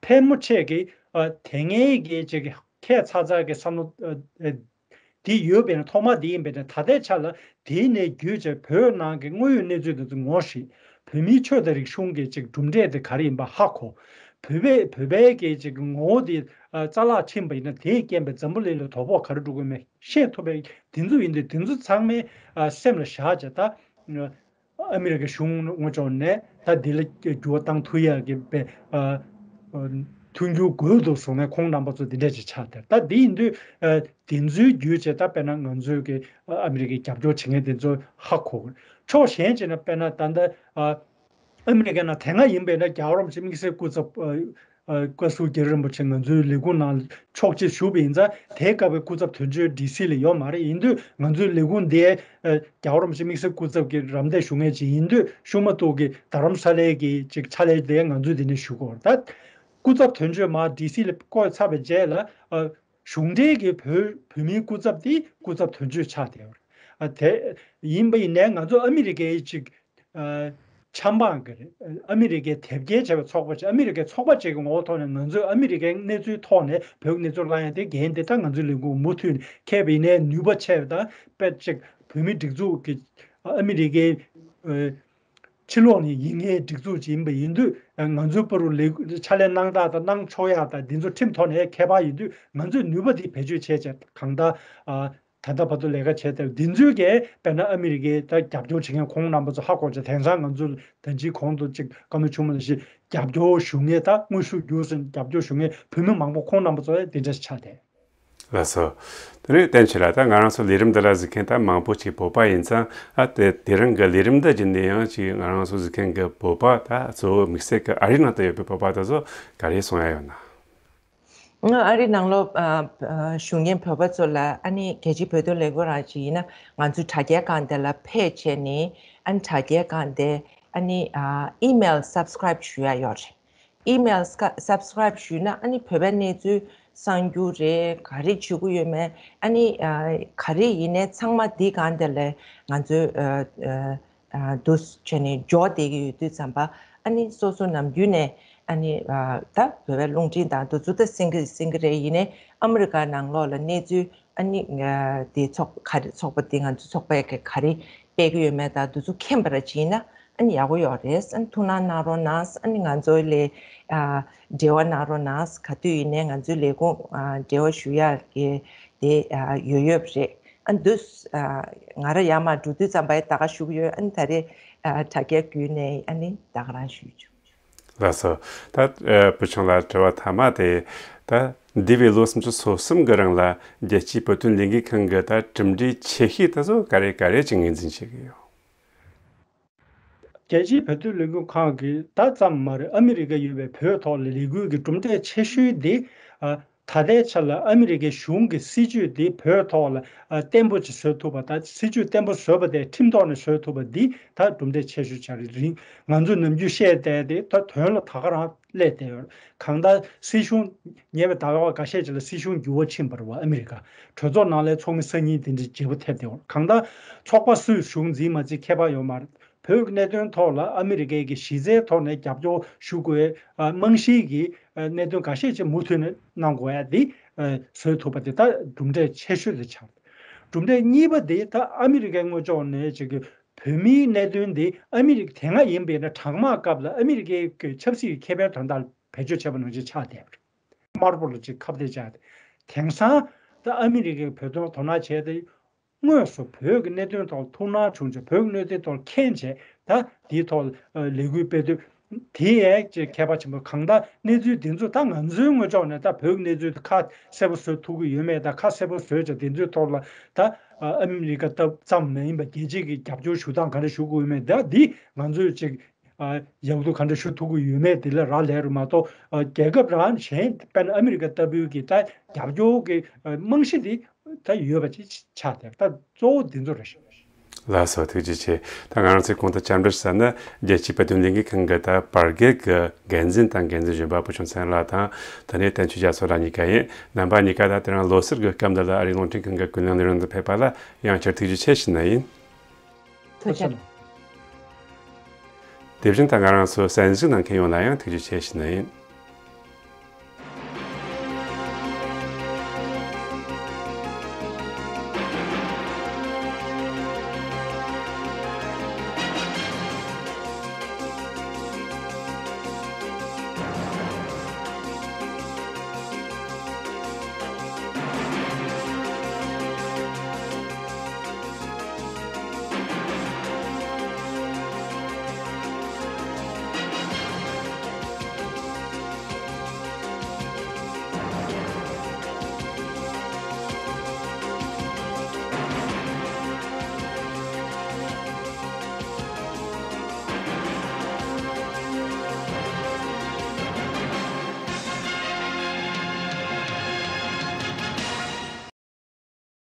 ཕལ་མོ་ཆེ་གིས་ཨ་དེ་སྔའི་གི་ཅིག་ཁྱད་མཚར་མཚར་གྱི་བསམ་བློ་ཨ་ཨ་དེ་ཡོད་པས་ན། ཐོག་མ་དེ་ཡིན་པས་ན། ད་ལྟའི་ཆ་ལ་དེའི་ནས་བརྒྱུད་བྱས་བོད་ནང་གི་དངོས་ཡོད་གནས་ཚུལ་དེ་ཚོ་ངོ་ཤེས། བོད་མིའི་ཆོས་དང་རིག་གཞུང་གི་ཅིག་གྲུབ་འབྲས་དེ་ག་རེ་ཡིན་པ་ཧ་གོ། བོད་པའི་བོད་པའི་གི་ཅིག་ངོ་བོ་དེ་ཨ་རྩ་བརླག་ཕྱིན་པ་ཡིན་ན། དེས་རྐྱེན་པས་འཛམ་བུ་གླིང་ལ་དོ་ཕོག་ག་རེ་འགྲོ་གི་མེད་ཤེས་ཐུབ་པའི་དེ་ཚོ་ཡིན་དུས། དེ་ཚོ་ཚང་མའི་ཨ་སེམས་ལ་བཞག་བྱས། ད་ཨ་མི་རི་ཀའི་གཞུང་ངོས་ཕྱོགས་ནས་ད་འདི་ལ་འགྱུར་བ་བཏང་ཐུབ་ཡག་གི་པའི་ཨ་མཐུན་འགྱུར་དགོས་འདུག་གསུངས་ནས། ཁོང་རྣམ་པ་ཚོ་འདི་འདྲ་ཅིག་ཆགས་བསྡད། ད་འདི་ཡིན་དུས་ཨ་དེ་ཚོའི་བརྒྱུད་བྱས། ད་དཔེར་ན་ང་ཚོའི་གི་ཨ་མི་རི་ཀའི་རྒྱབ་སྐྱོར་བྱེད་མཁན་དེ་ཚོ་ཧ་གོ་དགོས། ཕྱོགས་གཞན་ཅིག་ནས་དཔེར་ན་ད་ལྟ་ཨ་ཨ་མི་རི་ཀའི་ནང་དེ་སྔ་ཡིན་པས་ན། རྒྱལ་བ་རིན་པོ་ཆེ་དམིགས་བསལ་སྐུ་ཚབ་ཨ་ཨ་བཀའ་ཟུར་རྒྱལ་བ་རིན་པོ་ཆེ་ང་ཚོའི་ལས་ཁུངས་ནང་ཕྱོགས་གཅིག་བཞུགས་པ་ཡིན་ཙང་། དེའི་སྐབས་ཀྱི་སྐུ་ཚབ་དོན་གཅོད་ཌི་སི་ལ་ཡོད་མ་རེད། ཡིན་དུས་ང་ཚོའི་ལས་ཁུངས་འདིའི་ཨ་རྒྱལ་བ་རིན་པོ་ཆེ་དམིགས་བསལ་སྐུ་ཚབ་ཀྱི་རམ་འདེགས་ཞུ་མཁན་ཅིག་ཡིན་དུས། ཤུགས་མ་གཏོགས་ཀྱི་རྡ་རམ་ས་ལའི་གི་ཅིག་ཕྱག་ལས་དེ་ང་ཚོས་འདི་ནས་ཞུ་དགོས་རེད། ད་སྐུ་ཚབ་དོན་གཅོད་མར་ཌི་སི་ལ་བསྐོས་ཚར་བའི་རྗེས་ལ་ཨ་གཞུང་འབྲེལ་གྱི་བོད་བོད་མིའི་སྐུ་ཚབ་དེ་སྐུ་ཚབ་དོན་གཅོད་ཆགས་བསྡད་ཡོད་རེད། ཨ་དེ་ཡིན་པ་ཡིན་ནའི་ང་ཚོ་ཨ་མི་རི་ཀའི་ཅིག་ཨ་ཆབ་འབངས་ཀྱི་རེད། ཨ་མི་རི་ཀའི་དེབ་སྐྱེལ་བྱས་པའི་ཚོགས་པ་ཅིག་ཨ་མི་རི་ཀའི་ཚོགས་པ་ཅིག་གི་ངོ་བོ་ཐོག་ནས། ང་ཚོས་ཨ་མི་རི་ཀའི་གནས་ཚུལ་ཐོག་ནས་བོད་ཀྱི་གནས་ཚུལ་བླང་ཡ་དེ་འགན་དེ་ད་ང་ཚོའི་ལས་ཁུངས་མུ་མཐུད་ནས་འཁྱེར་བ་ཡིན་ནའི། ནུས་པ་ཆེ་བ་དང་དཔེ་ཅིག་བོད་མིའི་སྒྲིག་འཛུགས་ཀྱི་ཨ་མི་རི་ཀའི་ཨ་ཕྱི་ལོགས་ནས་ཡིན་མཁན་སྒྲིག་འཛུགས་ཅིག་ཡིན་པ་ཡིན་དུས། ང་ཚོའི་བར་དུ་ལས་ཕྱག་ལས་གནང་སྟངས་དང་གནང་ཆོག་ཡག་དང་འདི་ཚོ་ཁྲིམས་ཐོག་ནས་ཁྱད་པར་ཡོད་དུས། ང་ཚོས་ནུས་པ་དེ་བེད་སྤྱོད་བྱས་བྱས། གང་ལྟར་ཨ་ད་ལྟ་བར་དུ་ལས་ཀ་བྱས་ཏེ། འདི་ཚོའི་གི་དཔེར་ན་ཨ་མི་རི་ཀའི་ད་རྒྱབ་སྐྱོར་བྱེད་མཁན་ཁོང་རྣམ་པ་ཚོ་ཧ་གོ་བྱས། དེང་སང་ང་ཚོ་ད་ཅིག་གོང་དུ་ཅིག་བཀའ་མོལ་ཆུང་མ་ནང་བཞིན་རྒྱབ་སྐྱོར་ཞུ་མཁན། ད་དངོས་ཤུགས་བརྒྱུད་ནས་རྒྱབ་སྐྱོར་ཞུ་མཁན་བོད་མི་མང་པོ་ཁོང་རྣམ་པ་ཚོ་ཡང་དེ་འདྲ་ཆགས་བསྡད། ལགས་སོ། དེ་ནས་བསྟན་ཆོས་ལགས། ད་ང་རང་ཚོ་ལས་རིམ་འདི་ལ་གཟིགས་མཁན་ད་མང་པོ་ཅིག་བོད་པ་ཡིན་ཙང་། ཨ་དེ་དེ་རིང་གི་ལས་རིམ་འདི་བརྒྱུད་ནས་ཡང་ཅིག་ང་རང་ཚོ་གཟིགས་མཁན་གྱི་བོད་པ། ད་གཙོ་བོ་དམིགས་བསལ་གྱི་ཨ་རིའི་ནང་དུ་ཡོད་པའི་བོད་པ་དེ་ཚོ་ག་རེ་གསུང་ཡ་ཡོད་ན། ང་ཨ་རི་ནང་ལོགས་ཨ་ཨ་བཞུགས་མཁན་བོད་པ་ཚོ་ལ། ཨ་ནི་རྒྱལ་སྤྱིའི་བོད་དོན་ལས་འགུལ་རང་ཅིག་ཡིན་ན། ང་ཚོའི་དྲ་རྒྱའི་སྒང་དེ་ལ་ཕེབས་བྱས་ནས། ཨ་ནི་དྲ་རྒྱའི་སྒང་དེ་ཨ་ནི་ཨ་ཨི་མེལ་སབ་སི་ཀ་རའིབ་ཞུ་ཡ་ཡོད་རེད། ཨི་མེལ་སབ་སི་ཀ་རའིབ་ཞུས་ན། ཨ་ནི་བོད་པའི་གནས་ཚུལ་གསར་འགྱུར་རེད། ག་རེ་བྱེད་ཀྱི་ཡོད་མེད། ཨ་ནི་ཨ་ག་རེ་ཡིན་ནའི་ཚང་མ་འདི་སྒང་དེ་ལ་ང་ཚོས་ཨ་ཨ་ཨ་འདུག་བྱས་ནས་འབྱོར་བསྡད་ཀྱི་ཡོད་དུས་ཙམ་པ། ཨ་ནི་སོ་སོ་ནམ་རྒྱུན་ནས་ཨ་ནི་ཨ་ད་བོད་པའི་རླུང་འཕྲིན་དང་འདི་ཚོ་ད་གསན་གྱི་གསན་གྱི་རེད། ཡིན་ནའི་ཨ་མི་རི་ཀ་ནང་ལོགས་ལ་གནས་ཚུལ། ཨ་ནི་ཨ་དེ་ཚོགས་ག་རེ། ཚོགས་པ་དེ་ང་ཚོའི་ཚོགས་པས་ག་རེ་སྤེལ་གྱི་ཡོད་མེད་དང་འདི་ཚོ་མཁྱེན་པ་ར་ཅིག་ཡིན་ན། ཨ་ནི་ཡག་པོ་ཡོད་རེད། ཨ་ནི་ཐུགས་སྣང་གནང་རོགས་གནང་། ཨ་ནི་ང་ཚོ་ལ་ཨ་འབྲེལ་བ་གནང་རོགས་གནང་། ག་དུས་ཡིན་ནའི་ང་ཚོའི་ལས་ཁུངས་ཨ་འབྲེལ་བ་ཞུ་ཡག་གི་དེ་ཨ་ཡོད་ཡོད་རེད། ཨ་འདུག་ཨ་ང་རང་ཡར་མར་འགྲོ་དུས་ཙམ་པ་ཡང་ད་ག་ཞུ་གི་ཡོད། ཨ་ནི་ད་རེས་ཨ་དྲ་རྒྱ་བརྒྱུད་ནས་ཨ་ནི་ད་ག་རང་ཞུས་བྱུང་། ལགས་སོ། ད་ཨ་བུ་ཆུང་ལགས་དྲི་བ་མཐའ་མ་དེ། ད་འདས་པའི་ལོ་སུམ་ཅུ་སོ་གསུམ་གྱི་རིང་ལ་རྒྱལ་སྤྱིའི་བོད་དོན་ལས་འགུལ་ཁང་གི་ད་གྲུབ་འབྲས་ཆེ་ཤོས་དེ་ཚོ་ག་རེ་ག་རེ་ཅིག་ངོས་འཛིན་བྱེད་ཀྱི་ཡོད། རྒྱལ་སྤྱིའི་བོད་དོན་ལས་འགུལ་ཁང་གི་ད་ཙམ་མ་རེད། ཨ་མི་རི་ཀ་ཡོད་པའི་བོད་ཐོག་ལ་ལས་འགུལ་གྱི་གྲུབ་འབྲས་ཆེ་ཤོས་དེ། ཨ་ད་ལྟའི་ཆ་ལ་ཨ་མི་རི་ཀའི་གཞུང་གི་སྲིད་བྱུས་དེ་བོད་ཐོག་ལ་ཨ་བརྟན་པོ་ཅིག་བཟོ་ཐུབ་པ། ད་སྲིད་བྱུས་བརྟན་པོ་བཟོས་པ་དེ་ཁྲིམས་ཐོག་ནས་བཟོ་ཐུབ་པ་འདི་ད་གྲུབ་འབྲས་ཆེ་ཤོས་ཆགས་རེད། རིང་ང་ཚོས་ནམ་རྒྱུན་བཤད་བསྡད་དེ་ད་དོན་ལ་ད་ག་རང་སླེབས་བསྡད་ཡོད། གང་ལྟར་སྲིད་གཞུང་ཉེ་བའི་ཟླ་བ་འགའ་ཤས་ཅིག་ལ་སྲིད་གཞུང་འགྱུར་བ་ཕྱིན་པ་རེད་བ། ཨ་མི་རི་ཀ་གྲོས་ཚོགས་ནང་ལའི་ཚོགས་མི་སང་ཉིན་དེ་འདྲའི་བརྗེ་པོ་ཐེབས་བསྡད་ཡོད། གང་ལྟར་ཚོགས་པ་སུས་གཞུང་འཛིན་མ་འཛིན་ཁྱད་པར་ཡོད་མ་རེད། བོད་ཀྱི་གནད་དོན་ཐོག་ལ་ཨ་མི་རི་ཀའི་གི་གཞི་རྩའི་ཐོག་ནས་རྒྱབ་སྐྱོར་ཞུ་དགོས་ཨ་རྨང་གཞིའི་གི་ཨ་གནད་དོན་འགའ་ཤས་ཅིག་མུ་མཐུད་ནས་གནང་དགོས་ཡ་དེ་ཨ་བཟོ་ཐུབ་པ་དེ་ད་གྲུབ་འབྲས་ཆེ་ཤོས་དེ་ཆགས། གྲུབ་འབྲས་གཉིས་པ་དེ་ད་ཨ་མི་རི་ཀའི་ངོས་ཕྱོགས་ནས་ཅིག་གི་བོད་མིའི་གནད་དོན་དེ་ཨ་མི་རི་ཀ་དེ་སྔ་ཡིན་པས་ན་གྲང་དམག་སྐབས་ལ་ཨ་མི་རི་ཀའི་གི་ཆབ་སྲིད་ཀྱི་ཁེ་ཕན་དོན་དག་ལ་བེད་སྤྱོད་བྱས་པ་ནང་བཞིན་ཆགས་བསྡད་པ་རེད། དམར་པོ་ལ་ཅིག་ཁ་གཏད་བཅག་སྟེ། དེང་སང་ད་ཨ་མི་རི་ཀས་བོད་དོན་དོ་སྣང་བྱས་ཏེ། དངོས་སུ་བོད་ཀྱི་གནད་དོན་ཐོག་ཐུགས་སྣང་བྱུང་བྱས། བོད་ཀྱི་གནད་དོན་ཐོག་མཁྱེན་བྱས། ད་དེའི་ཐོག་ལས་འགུལ་སྤེལ་དུས་དེ་ཡང་ཅིག་ཁྱད་པར་ཆེན་པོ། གང་ལྟར་གནས་ཚུལ་དེ་ཚོ་ད་ང་ཚོའི་ངོས་ཕྱོགས་ནས་ད་བོད་ཀྱི་གནས་ཚུལ་དེ་ཁ་གསལ་པོ་བཟོ་ཐུབ་ཀྱི་ཡོད་མེད། ད་ཁ་གསལ་པོ་བཟོས་བྱས་དེ་ཚོའི་ཐོག་ལ་ད་ཨ་མི་རི་ཀ་ལྟ་བུ་ཙམ་མ་ཡིན་པ་རྒྱལ་སྤྱིའི་གི་རྒྱབ་སྐྱོར་ཞུ་སྟངས་ག་རེ་ཞུ་དགོས་ཡོད་མེད། ད་འདི་ང་ཚོས་ཅིག་ཨ་ཡག་སྡུག་ག་འདྲ་ཞུ་ཐུབ་ཀྱི་ཡོད་མེད་དེ་ལ་རག་ལས་རེད་མ་གཏོགས། ཨ་རྒྱལ་ཁབ་རང་གཞན་དཔེར་ན་ཨ་མི་རི་ཀ་ལྟ་བུའི་གི་ད་རྒྱབ་སྐྱོར་གྱི་ཨ་རྨང་གཞི་དེ་ད་ཡོད་པ་ཅིག་ཆགས་བསྡད། ད་གཙོ་བོ་འདི་ཚོ་རེད་ཤག། ལགས་སོ། ཐུགས་རྗེ་ཆེ། ད་ང་རང་ཚོས་གོང་དུ་བཅར་འདྲི་ཞུས་ན། རྒྱལ་སྤྱིའི་བོད་དོན་ལས་འགུལ་ཁང་གི་ད་བར་བརྒལ་གྱི་འགན་འཛིན་དང་འགན་འཛིན་གཞོན་པ་བུ་ཆུང་མཚན་ལགས་དང་། དེ་ནས་བསྟན་ཆོས་རྒྱ་མཚོ་ལགས་གཉིས་ཀ་ཡིན། རྣམ་པ་གཉིས་ཀ་ད་དེ་རིང་ལོ་གསར་གྱི་སྐབས་འདི་ལ་ཨ་རིའི་རླུང་འཕྲིན་ཁང་གི་ཀུན་གླེང་ལས་རིམ་དུ་ཕེབས་པ་ལ་ཡང་བསྐྱར་ཐུགས་རྗེ་ཆེ་ཞུ་ནི་ཡིན། ཐུགས་རྗེ་ཆེ། དེ་བཞིན་ད་ང་རང་ཚོ་གསན་གཟིགས་གནང་མཁན་ཡོངས་ལ་ཡང་ཐུགས་རྗེ་ཆེ་ཞུ་ནི་ཡིན།